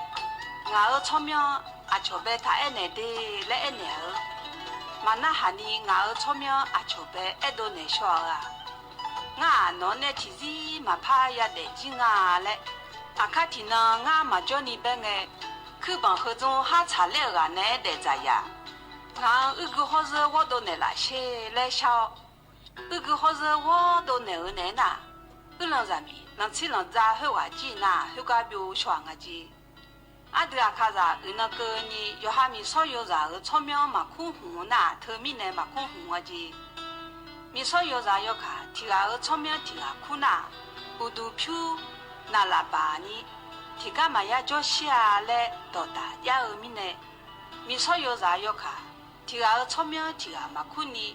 ngaq-euq tsawrmyanr aqcawq bae taq aernaeq de laer aernaeq-eu, maqnarhaq ni ngaq-euq tsawrmyanr aqcawq bae aerdov naeq shaw-eu-aq, ngar-aq nawq-anr nae tiqzir maqpar yadaef jir nga laer, aqkar tiqnan ngar maqjawr ni baer ngae, kuirbanq heu dzmr har tsaqler-euq ghaq naeq-aer daefdzaq yaq. Ngaq-anr uirgui hawrzeur ghawrdov naeqlaf sher laer shar-awr, uirgui hawrzeur ghawrdov naeq-eu naeq-aer nar, uirlanq zaqmiq lanqtsir lanqdza khoerghaq jir nar-aq, khoergar byov shaw-aq nga jeq. Aqdui aqkaqzaq uiqnan keuvni yawqha miqsawr yozaq-euq tsawrmyanr maqkur hmq-eu nar-aq, teumirnae maqkur hmq-a jeq. Miqsawr yozaq yawkaq tiq ghaq-euq tsawrmyanr tiq ghaq kur nar-aq, uqduq pyur naqlaf baq ni tiqgar maqya jawr shir-a laer dawqdaq jar-eu mirnae, miqsawr yozaq yawkaq tiq ghaq-euq tsawrmyanr tiq ghaq maqkur ni,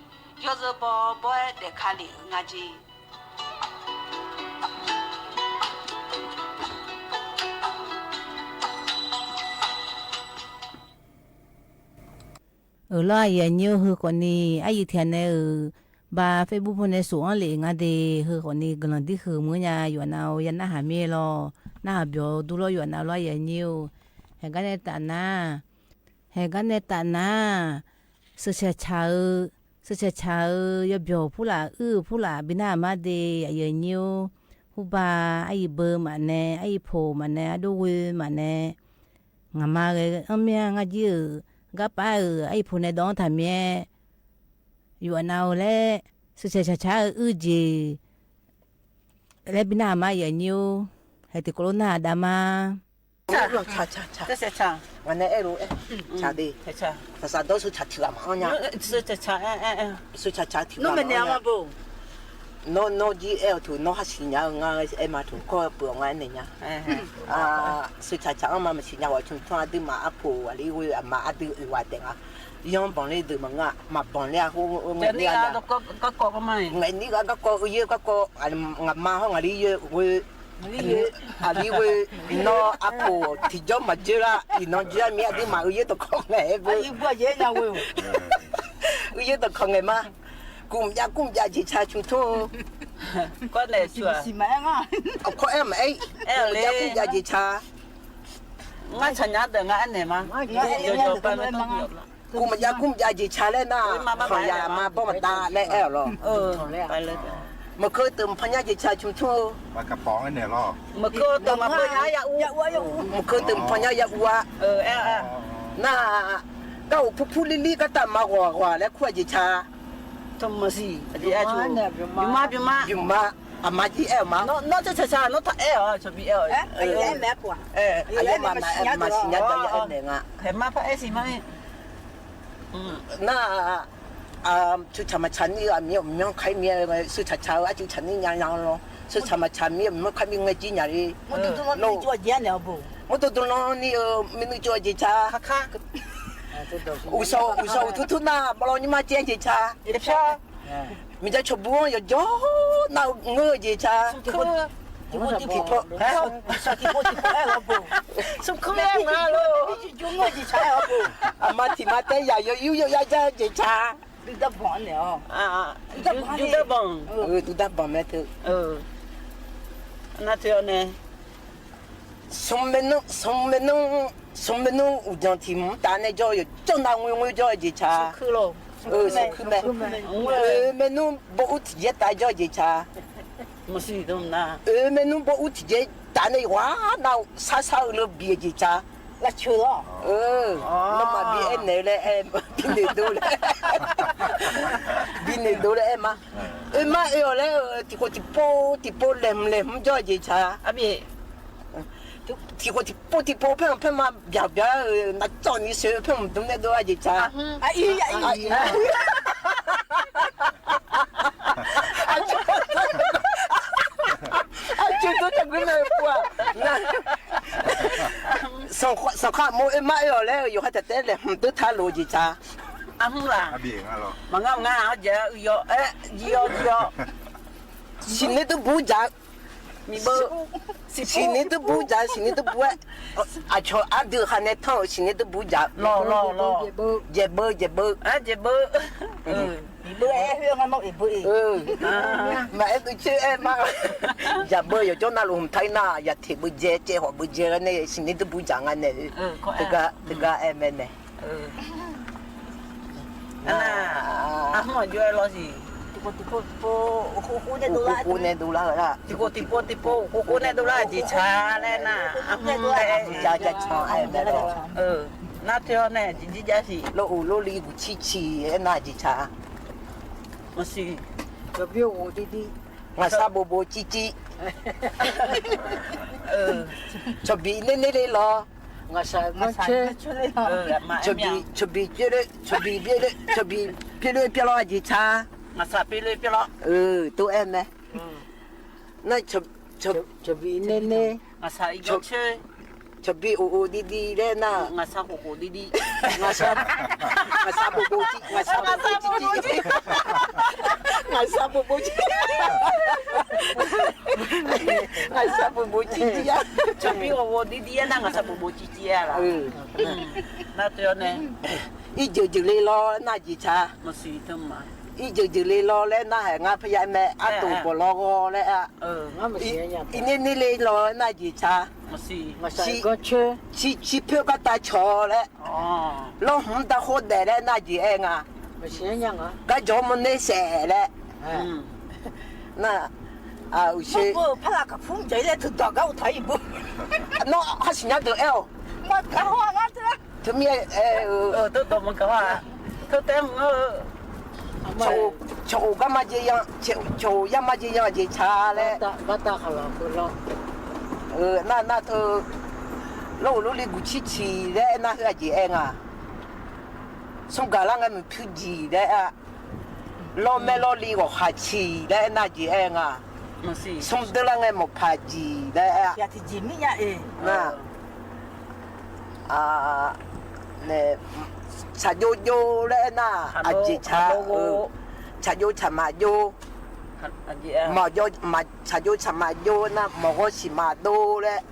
yawzeu baw baw-aer daef ka lef-euq nga jeq. Euq lawr, aqyuif aqnyir-or, heu khawfni aryuif tiq ghaq nae-euq ba Facebook pu nae sof-anr lef nga de. Heu khawfni guiqlanq dir huiq meuq-eu nya, yawf nav-eu ya narhaq mir-aer lawr. Narhaq byawq dur lawr, yawf nav lawr, aqyuif aqnyir-or. Haeq gar nae taf nar, haeq gar nae taf nar, sheuqshaq caq-eu, sheuqshaq caq-eu yawbyawq purlaf, uir-eu purlaf bi narhaq mar de, aqyuif aqnyir-or. Hurba, aryuif beu maqnae, aryuif poq maqnae, ardov ghoe maqnae, ngaqma ghae-anr mir-a. Ngar jir-euq garpar-euq aryuif poq nae dawv-anr taq mir-aer, yawf nav-eu laer sheuqshaq caq car-eu uir jeq laer bi narhaq mar, aqyuif aqnyir-or. Haeq tiqkawv lof narhaq dav mar. Ngaq nae aer lof-aer, saqsaq dawr sheuqshaq tiq ghaq maqanr nya. Nawr jir aer-awq tuq, nawr har siqnya-eu ngar aer ma tuq, kawr-eu peuq-awq ngar aernaeq nya. Sheuqshaq caq-anr ma maqsiq nya ghawq tmr tmr aqduimaf arpoq aqli ghoe aqma aqdui oeq ghaq taef nga. Yanr banqler deuq maqngeur-a, maqbanq ler-a, ngaeq nir ghaq garkawv, ngaeq nir ghaq garkawv, oe yoer garkawv, ngaqma hawr ngaqli yoer ghoe, aqli ghoe, nawr arpoq tiqjawr maqdzoer lar, iqnan dzoer-a mir aqduimaf oe yoer dawqkawq ngaeq-aer beu. Oe yoer dawqkawq ngaeq ma. Kum jav kum jav jeq ca tmr tmr-eu. Kawr aer maqaer, kum jav kum jav jeq ca. Ngar tsaqnya deuq ngar aernaeq ma. Kum maqjav kum maqjav jeq ca laer nar, khanqyaq ma bawr maqdav laer aer-awq lawr. Maqkeuv deuq maqpan nya jeq ca tmr tmr-eu. Maqkeuv deuq maqpan nya ya uv, maqkeuv deuq maqpan nya ya uv-a. Nar, gar uq purpur lirlir gartaf ma ghawq ghaq laer kur-aq jeq ca. Bymq ma, bymq ma. Aqma jir aer-euq ma. Nawr tsaqtsaq nawr taq aer-awq, cawqbi aer-awq. Aqyawfmaf maqsiqnya deuq-a aer naeq nga. Nar-aq, cutsaq maqtsaq ni-eu aqmyanr kar mir-aer, cutsaq tsaq-eu arcuv tsaq ni nya nya lawr. Cutsaq maqtsaq mir-eu aqmyanr kar mir ngae jir nya le. Mawrdo dmlan ni-eu maernmr cawv-eu jeq ca. Uqshawq uqshawq uqtur tur nar bawlaw nymrma caev-eu jeq ca. Miqdzaq cawqbur-anr yawqjawr nar-eu ngeur-eu jeq ca. Tiqpov tiqpov-aer, tiqpov tiqpov-aer-awr bo. Aqma tiq ma taer yaq yaw yur yaw yar jar-eu jeq ca. Duqdarbanq, duqdarbanq mae teu. Nar teu-awr nae, smq maernmr smq maernmr smq maernmr uqdzan tiq mq taf nae jawr-eu yawqjawr nav ngoer ngoer jawr-eu jeq ca. Smq kuir mae. Oe maernmr bawr ur tiqjaer taf jawr-eu jeq ca. Oe maernmr bawr ur tiqjaer taf nae yawqghaq nav sar sar-eu leu bi-eu jeq ca. Nawmaf bi aernaeq-eu laer aer, bi noeqdov laer, bi noeqdov laer aer ma. Oe mar oe-awq laer-eu tiqkhof tiqpov tiqpov laeqhmq laeqhmq jawr-eu jeq ca. Tiqkhof tiqpov tiqpov paerhmq paerma byaq byaq-eu navcawv ni soeq-eu paerhmq dm nae dov-a jeq ca. Aqcawq dov taqguir mae pov-aq. Sanqkhaq mawr oe mar oe-awq laer-eu yawqha taq taef-aer laeqhmq deur taq lof-eu jeq ca. Arhmr laq, maqngar maqngar-a, aqjeq-a uiqyaw-aer jir-awr jir-awr, siqner deur bur dzaq-eu, siqner deur bur dzaq-eu siqner deur bur-aer, aqcawq ardui kha nae tanr-euq siqner deur bur dzaq-eu, jaeqbeu jaeqbeu, jaeqbeu, maqaer dui coer-aer ma. Jaqbeu yawqjawr navluf hmq taq-ir nar, yaqteq beu dzae caev hawq beu dzae-aer nae siqner deur bur dzaq nga nae-eu, teugar aer mae nae. Arhmr aqjox-aer lawr siq. Tiqpov tiqpov tiqpov uqkhov khov nae dovlar-eu nar, tiqpov tiqpov tiqpov uqkhov khov nae dovlar-eu jeq ca laer nar, arhmr laer ja ja can-aer mae lawr. Nar teu-awr nae jeq jir jar siq. Lawr uq lawr li guq cir ciq-aer nar jeq ca. Maqsiq. Cawqbi-or, ngaqshar bobo cir cir. Cawqbi ner ner le lawr. Ngaqshaq ganr coer. Cawqbi, cawqbi pyeuf le, cawqbi pyeuf le, cawqbi pyeuf le pyeuf lawr-a jeq ca. Ngaqshaq pyeuf le pyeuf lawr. Tov-aer mae. Nar cawqbi ner ner, cawqbi of of div div laer nar, ngaqshaq bobo cir, ngaqshaq bobo cir cir, ngaqshaq bobo cir cir, ngaqshaq bobo cir cir-a. Cawqbi of of div div-aer nar ngaqshaq bobo cir cir-a laf. Nar teu-awr nae, irjeuq jeuq le lawr nar jeq ca. Irjeuq jeuq le lawr laer nar haeq ngar parya mae, artof bawq lawr ghawr laer-a. Irner ner le lawr nar jeq ca. Ciq poer gartav cawq laer, lawrhmq-anr darkhoer daef laer nar jeq aer nga. Garjawq-anr mawrner saef laer. Nar, uqshe, nawr khar siqnya deuq aer-awq. Teumir-aer, cawq of garma jeq yan, cawq of yarma jeq yan jeq ca laer. Nar nar teu, lawr uq lawr li guq cir ciq laer aer nar heu-aq jeq aer nga. Smr gaq lar ngae muiq pyur jiq laer-a. Lawr maer lawr li ghawqkhaq ciq laer aer nar jeq aer nga. Smr deur lar ngae mawqpaq jiq laer aer-a. Nar, tsaqjov jov laer aer nar aqjeq ca-eu. Tsaqjov tsaqmaq jov, tsaqjov tsaqmaq jov nar mawqghawr siq maqdov laer.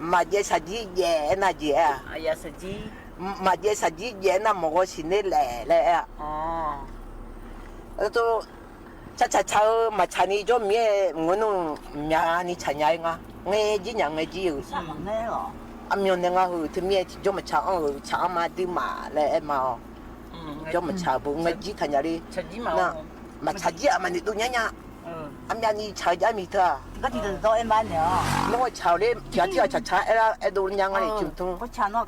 Maqjaev shaqjir jaev aer nar jeq aer-a. Maqjaev shaqjir jaev aer nar mawqghawr siq ner laef laer aer-a. Tsaq tsaq tsaq-eu maqtsaq ni jawr mir-aer mq-anr nmr myavni tsaq nya-aer nga. Ngaejir nya ngaejir-euq. Aqmyannae nga heu teumir-aer tiqjawr maqtsaq anr-euq tsaq anr ma duimaf laer aer ma-awq. Jawr maqtsaq-eu bu ngaejir taq nya le. Nar, maqtsaq jir-aq maqnoeq dov nya nya. Aqmyavni tsaq-eu jar miq teu-aq. Nawr-aer tsaq-awq ler tiqghaq tirghaq tsaq tsaq aer-a, aerdov nya nga le tiq mq tmr.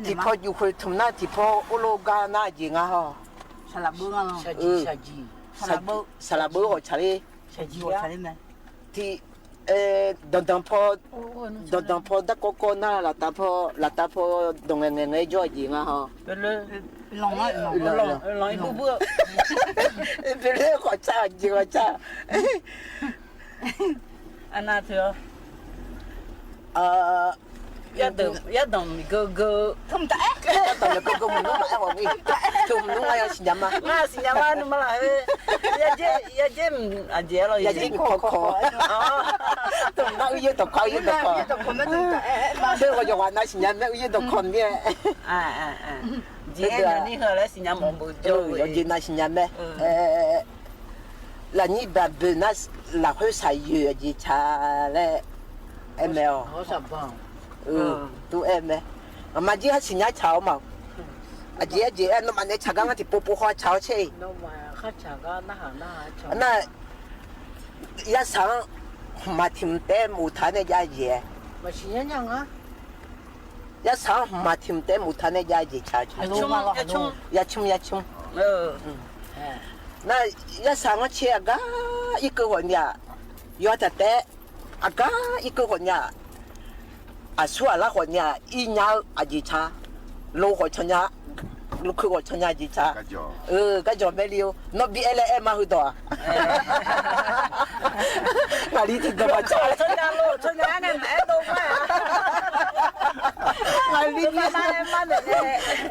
Tiqpaw juq khoeq tmq nar tiqpaw orlo gar nar jeq nga hawq. Saqlaq beu ghawq tsaq ler. Tiq, danqdanq paw, danqdanq paw darkawv kawv nar, laftav paw, laftav paw danqngaeq ngaeq ngae jawr-eu jeq nga haw. Beuloer khawf car-eu jeq ghawq car. Arnav teu-awr, yardanq miqgeu geu, yardanq miqgeu geu maqaer ghawq-ir. Teu maqnmr ngar ya siqnya ma. Ngar siqnya ma nuima laf-eu. Yajer aqjeq-aer lawr, yajer miqkawq kawq. Teu maqnmr uiyoer dawqkawq, uiyoer dawqkawq. Teu ghawqyawq ghaq nav siqnya mae, uiyoer dawqkawq mir-aer. Jeq-aer nani heu laer siqnya mawf-eu jawr-eu yawqjeq nav siqnya mae. Lafnyir baqboeq nar, lafkhoer shaqyoeq aqjeq ca laer aer mae-awq. Tov aer mae. Ngaqma jir khar siqnya tsaq-awr ma. Aqjeq aqjeq aer nawmaf nae tsaq gar ngar tiqpov pov haw tsaq-awr caer-iq. Nar, yarsaq-anr hmqmaq tiq mq taef-aer mqtav nae jav-eu jeq-aer. Yarsaq-anr hmqmaq tiq mq taef-aer mqtav nae jav-eu jeq ca. Yacmr yacmr. Nar, yarsaq-anr caer aqgar irkeuv ghawqni-aq, yawtaq taef-aer aqgar irkeuv ghawqni-aq, aqsur aqlar khawfni-aq irnya-eu aqjeq ca. Lo khawf cannya, lokeu khawf cannya jeq ca. Garjawq mae li-or, nawr bi aer laer aer ma heudawq-aq. Ngaqli tiqdawq maqtsaq.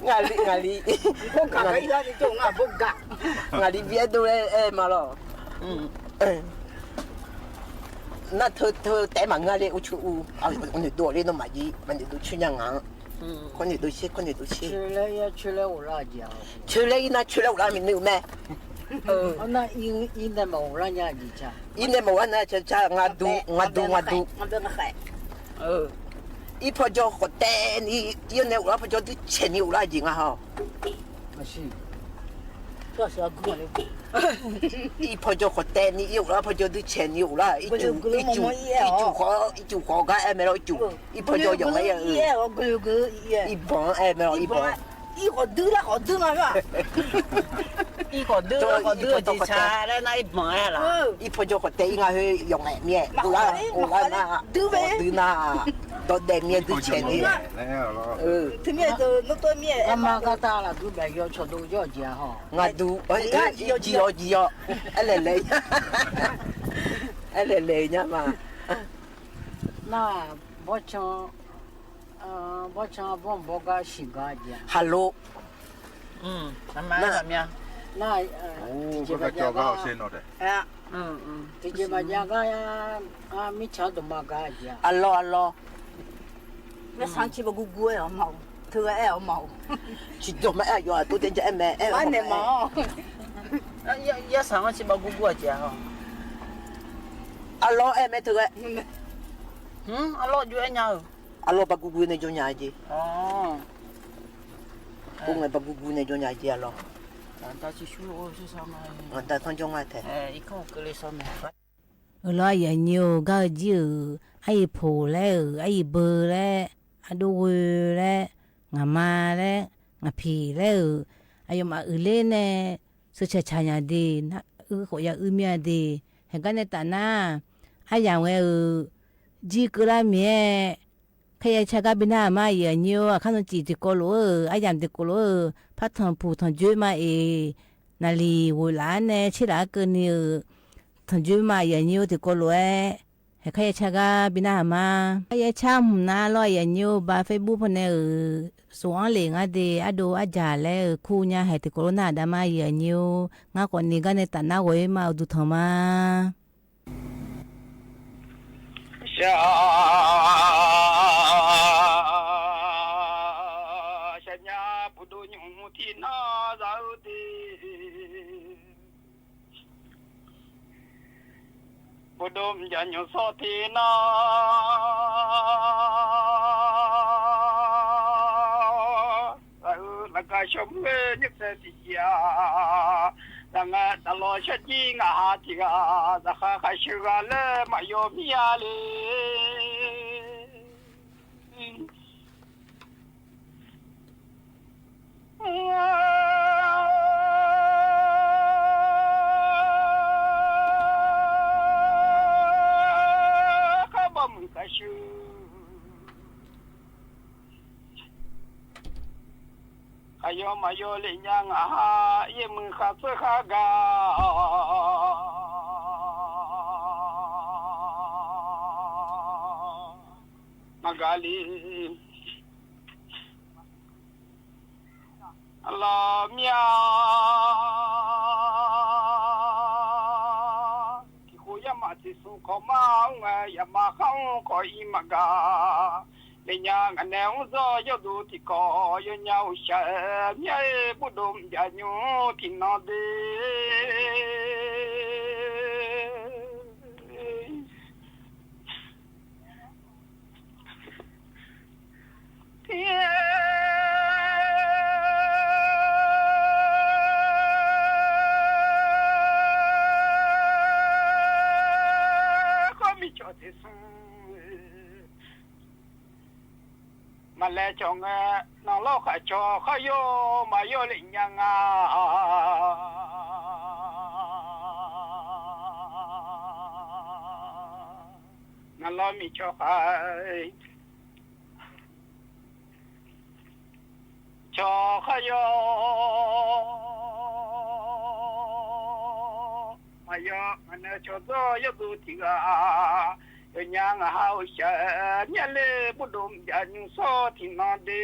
Ngaqli, ngaqli, ngaqli bi aer dov laer aer ma lawr. Nar teu teu taef-aer maqngeur le, urcuf ur, noeqdov ghawqle nawmaf jir maqnoeqdov coer nya ngaq-anr. Kawr noeqdov sher, kawr noeqdov sher. Coer laer ir nar coer laer ghoflar-eu mae. Ir nae maqghoflar nar ca ca, ngaqduq ngaqduq ngaqduq. Ir pawjawr khawf taef ni, ir-awr nae ghoflar pawjawr duircaeq ni ghoflar-eu jeq nga haw. Ir pawjawr khawf taef ni, ir ghoflar pawjawr duircaeq ni ghoflar, ircuf, ircuf khawf, ircuf khawf gar aer mae lawr, ircuf. Ir pawjawr yawf-aer ya-eu, irbanq-anr aer mae lawr, irbanq. Ir khawf dui lar khawf dui nga. Ir khawf dui lar khawf dui-eu jeq ca laer nar, irbanq aer laf. Ir pawjawr khawf taef ir nga khoer yawf ngaef mir-aer ghoflar, ghoflar nar, dui nar, dawqdaef mir-aer duircaeq ni. Teumirnae deuq nawr tov mir-aer aer ma, gartav lafduq baeq yaw cawqdov jawr-eu jeq-a haw. Ngaqduq, jiq yaw jiq yaw, aer laeq laeq, aer laeq laeq nya ma. Nar, bawrcan, bawrcan bawrmq bawrgar siqgar jeq-a. Halo. Nar, tiqjeq maqjav gar, tiqjeq maqjav gar, mirtsaq-anr dawqma gar jeq-a. Aqlawr aqlawr. Yarsaq-anr ciq baqguv guv-aer-awq ma-or. Teu ghae aer-awq ma-or. Ciqdawq maqaer, aqyawf-aq tov tae ja aer mae, aer-awq ma-or. Yarsaq-anr ciq baqguv guv-aq jeq-a. Aqlawr aer mae teu ghae. Aqlawr jov-aer nya-euq. Aqlawr baqguv guv nae jawr nya jeq. Or ngae baqguv guv nae jawr nya jeq aqlawr. Ngaqda sanrjawr nga tae. Euq lawr, aqyuif aqnyir-or, gar-eu jir-euq, aryiq poq laer-euq, aryiq beu laer, ardov ghoe laer, ngaqma laer, ngaqpiq laer-euq, aqyawfmaf uiqler nae sheuqcaq caq nya de, nar uir khawf ya uir mir-a de. Haeqgar nae taf nar, aryamq ghae-euq jir keuvlar mir-aer, kharya car gar bi nar-aq ma, aqyuif aqnyir-or, aqkar nmr cif tiqkawv lof-eu, aryamq tiqkawv lof-eu, par tanqpuq tanqjoer ma-eq, naqliq ghoeqlaf-ar nae tserlaf-ar keuvni-euq tanqjoer ma, aqyuif aqnyir-or, tiqkawv lof-aer, haeq kharya car gar bi nar-aq ma. Kharya car hmq nar lawr, aqyuif aqnyir-or, ba Facebook pawnae-euq sof-anr lef ngar de, ardov arjaq laer-euq kur nya haeq tiqkawv lof nar-aq da ma, aqyuif aqnyir-or, ngar khawfni gar nae taf nar ghawq-ir ma, uqduq tanq ma. Shaqnya bofdov nymq tiqnan za-eu de. Bofdov mqjav nymq sawr tiqnan za-eu lafgaq shawr mr-eu nymr tae tiqjeq-a. Zaqngae taf lawq shawrjir ngaq ha tiq ghaq, zaqkhav khaq sheuq ghaq laer maqyaw mir-a le. Khaqyaw maqyaw lef nya ngaq-a, yaermuiq khaqtseur khar gaq-awq. Maqgaq le. Lawq mir-a. Tiqkhof yarmaf tiqsmq kawq mar mr ngae, yaqma khar mr kawq ir maqgaq. Lef nya ngaq nae mr dzawr yawduq tiqkawv, yawnya uqshaq-aer myar-aer burdov mqjav nymr tiqnan de. Tir-a, khawr miqcawq teq smr maqlaeq cawq ngae, nanqlawr khaqcawq khar yaw maqyaw lef nya nga. Nanqlawr miqcawq khaq cawq khar yaw maqyaw, ngaq nae cawq dzawr yawduq tiq ghaq, yawnya ngaq ha uqshaq-aer myar le burdov mqjav nymr sawr tiqnan de.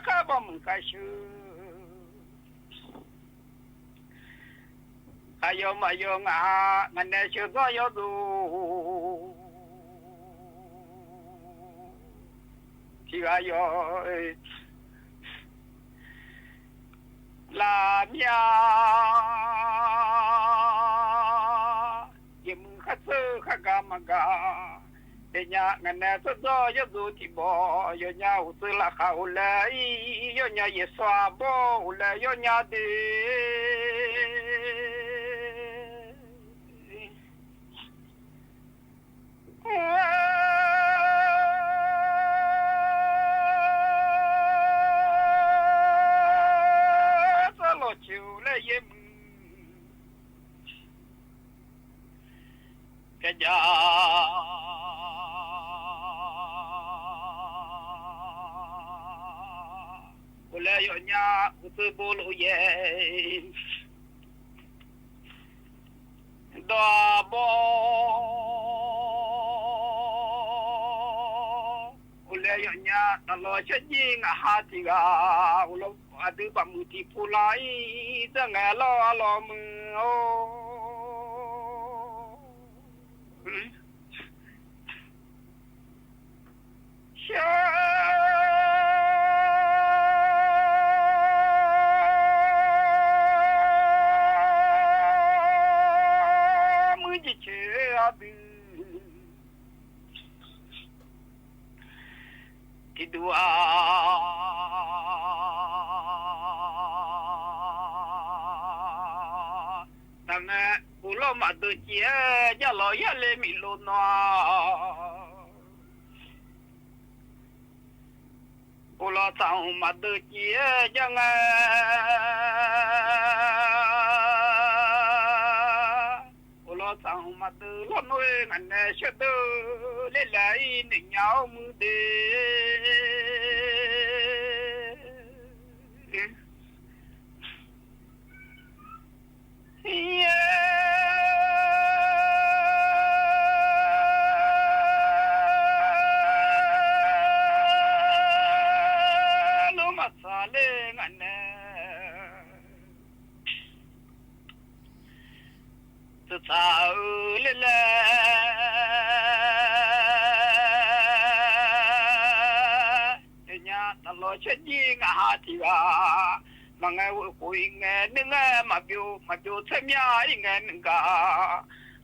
Khar bawmuiq kar sheuq khar yaw maqyaw ngaq, ngaq nae sheuq dzanr yawduq tiq ghaq yaw laf mir-a. Yaermuiq khar tseur khar gaq maqgaq. Daefnya ngaq nae tsawrdzawr yawduq tiq bawq, yawnya uqtseuv laqkhaq ghoflae ir, yawnya yaeqsawq aqbawr ghoflae yawnya de. Tsawrlawq ceq-eu laer yaermuiq pyav jav ghoflae yawnya uqtseuv bo lof yaeq dawq aqbawr ghoflae yawnya taqlawq shar jir ngaq ha tiq ghaq ghoflae aqdui baqmuiq tiq pu lar ir dzar ngae lawr arlawr muiq-or. Shar muiq jeq coeq aqdui tiqduq-aq, taqngae uqlawr maqdeuv civ-aer jarlawq yar le miqlov nawr-aq, uqlawr tsaq-anr maqdeuv civ-aer jar ngae, uqlawr tsaq-anr maqdeuv lawr nawr-aer ngaq nae shardeuv ler lae ir noeq nya-awr muiq de. Lor maqtsaq ler ngaq nae teutsaq-eu ler laer, daefnya taqlawq shar jir ngaq ha tiq ghaq, maqngae ghoeq khof-ir ngae nuingae maqbyov, maqbyov tser mya-ir ngae nuigaq,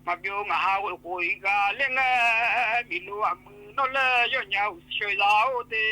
maqbyov ngaq ha ghoeq khof-ir ghaq ler ngae, miqlov aqmuiq nawr laer yawnya uqsheuq za-or de.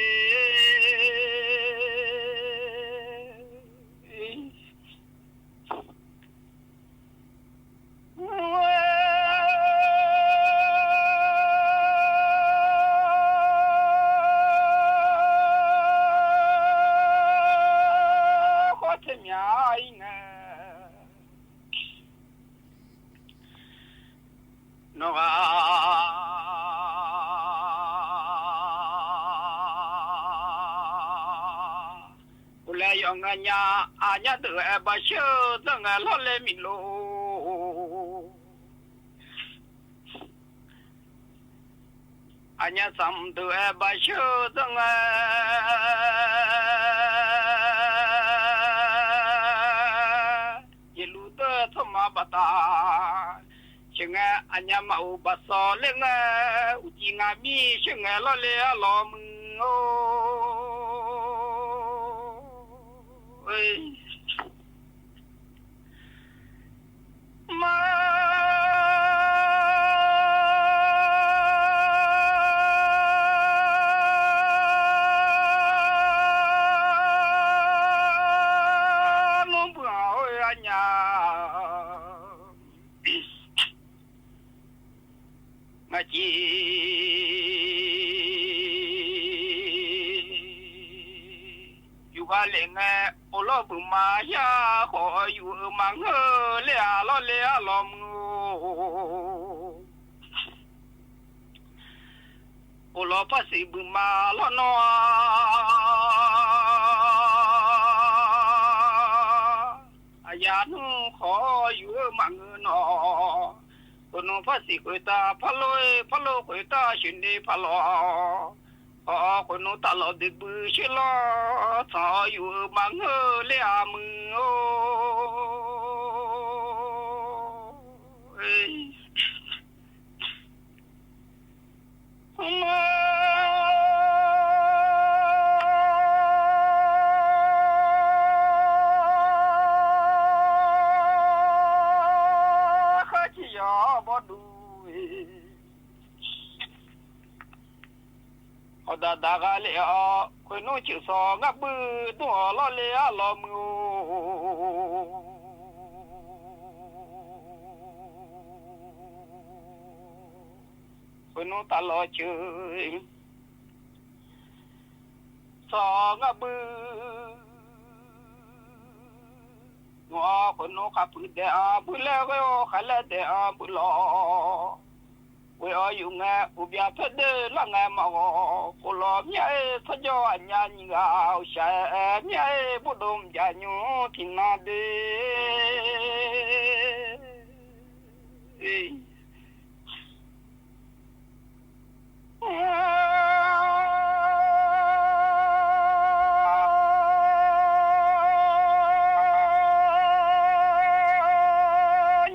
Yawf ngae nya, aqnyar deuq-aer bashir-eu dzanr ngae lawrle mif lor. Aqnyar tsanq deuq-aer bashir-eu dzanr ngae, Yeqluv deuq-aer tsawrma baqdaq sheuq ngae, aqnyar maqoq baqsawq ler ngae, uqcif ngaq mir sheuq ngae lawrle arlawq muiq-or. Ma nmr bui-aq-or aqnyar ngaq ciq yuf ghaq lef ngae, of lawr buiq ma yar khawf yuf-eu maqngeur-eu ler-aq lawrle arlawq muiq-or. Of lawr par siq buiq ma lawr nawr-a, aqyaf nmr khawf yuf-eu maqngeur nawr, khoeqnmr par siq khoeqtav par lor-ir, par lor khoeqtav sheuqni par lawr. Khawf khoeqnmr taf lawq deuq bui shir lawr, tsanq-awr yuf-eu maqngeur-eu ler-aq muiq-or. Kharciq yawq bawduq-iq, hawq daq daq gha lef-awr, khoeqnmr ceuq sawq ngar bui dmr-awq lawrle arlawq muiq-or. Khoeqnmr taf lawq ceuq sawq ngar bui dmr-awr, khoeqnmr khaqpuiq daef-anr bui laer ghae-awr, khaqlaer daef-anr bui lawq. Ghoe-awr yuf ngae, uqbya paer deuv lar ngae maqghawq, khof lawq myav-aer tsawrjawr aqnyaf nyiq ghaq, uqshaq-aer myav-aer bawrdov mqjaq nymr tiqnan de.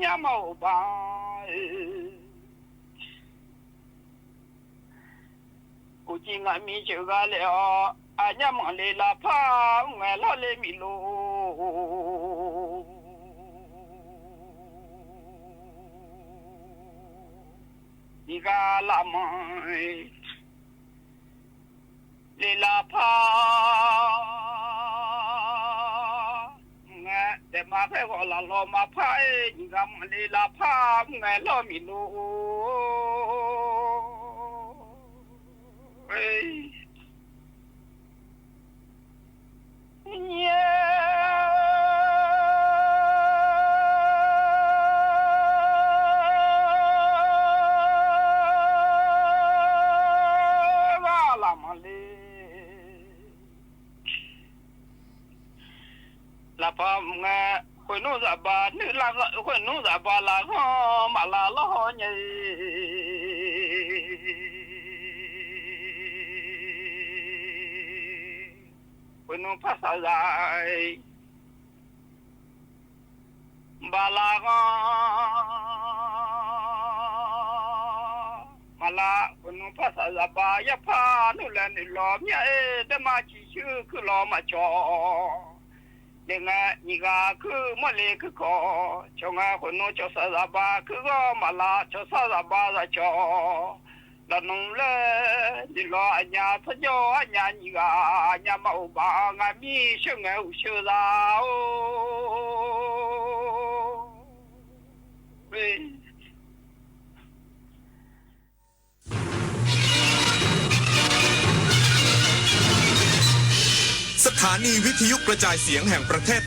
Nyar maqoq ba-a. Uqcif ngaq mir sheuq gha lef-awr, aqnyar manq le lavpar mr ngae lawrle mif lor. Nyiq ghaq laf manq le lavpar mr ngae, daefma khaer ghawq laf lawq maqpar-ir. Nyiq ghaq manq le lavpar mr ngae lawr mif lor. Nyiq ghaq laf manq le lavpar mr ngae, khoeqnmr zafbaq nuir lar, khoeqnmr zafbaq laf ghanr maqlav lawr haw nya-iq. Khoeqnmr par saq zaf baqlav ghanr maqlav, khoeqnmr par saq zafbaq yarpar nuir laer noeq lawq myav-aer, daerma ciqshuir kuir lawq maqcawq. Daef ngae nyiq ghaq kuir mawrle kuir kawq cawq ngae, khoeqnmr cawq saq zafbaq kuir ghanr maqlav, cawq saq zafbaq zafcawq. Lafnmr laer noeq lawq aqnyaf tsawrjawr aqnyaf nyiq ghaq, aqnyaf maqoq baf-anr ngaq mir sheuq ngae uqsheuq za-or. สถานีวิทยุกระจายเสียงแห่งประเทศ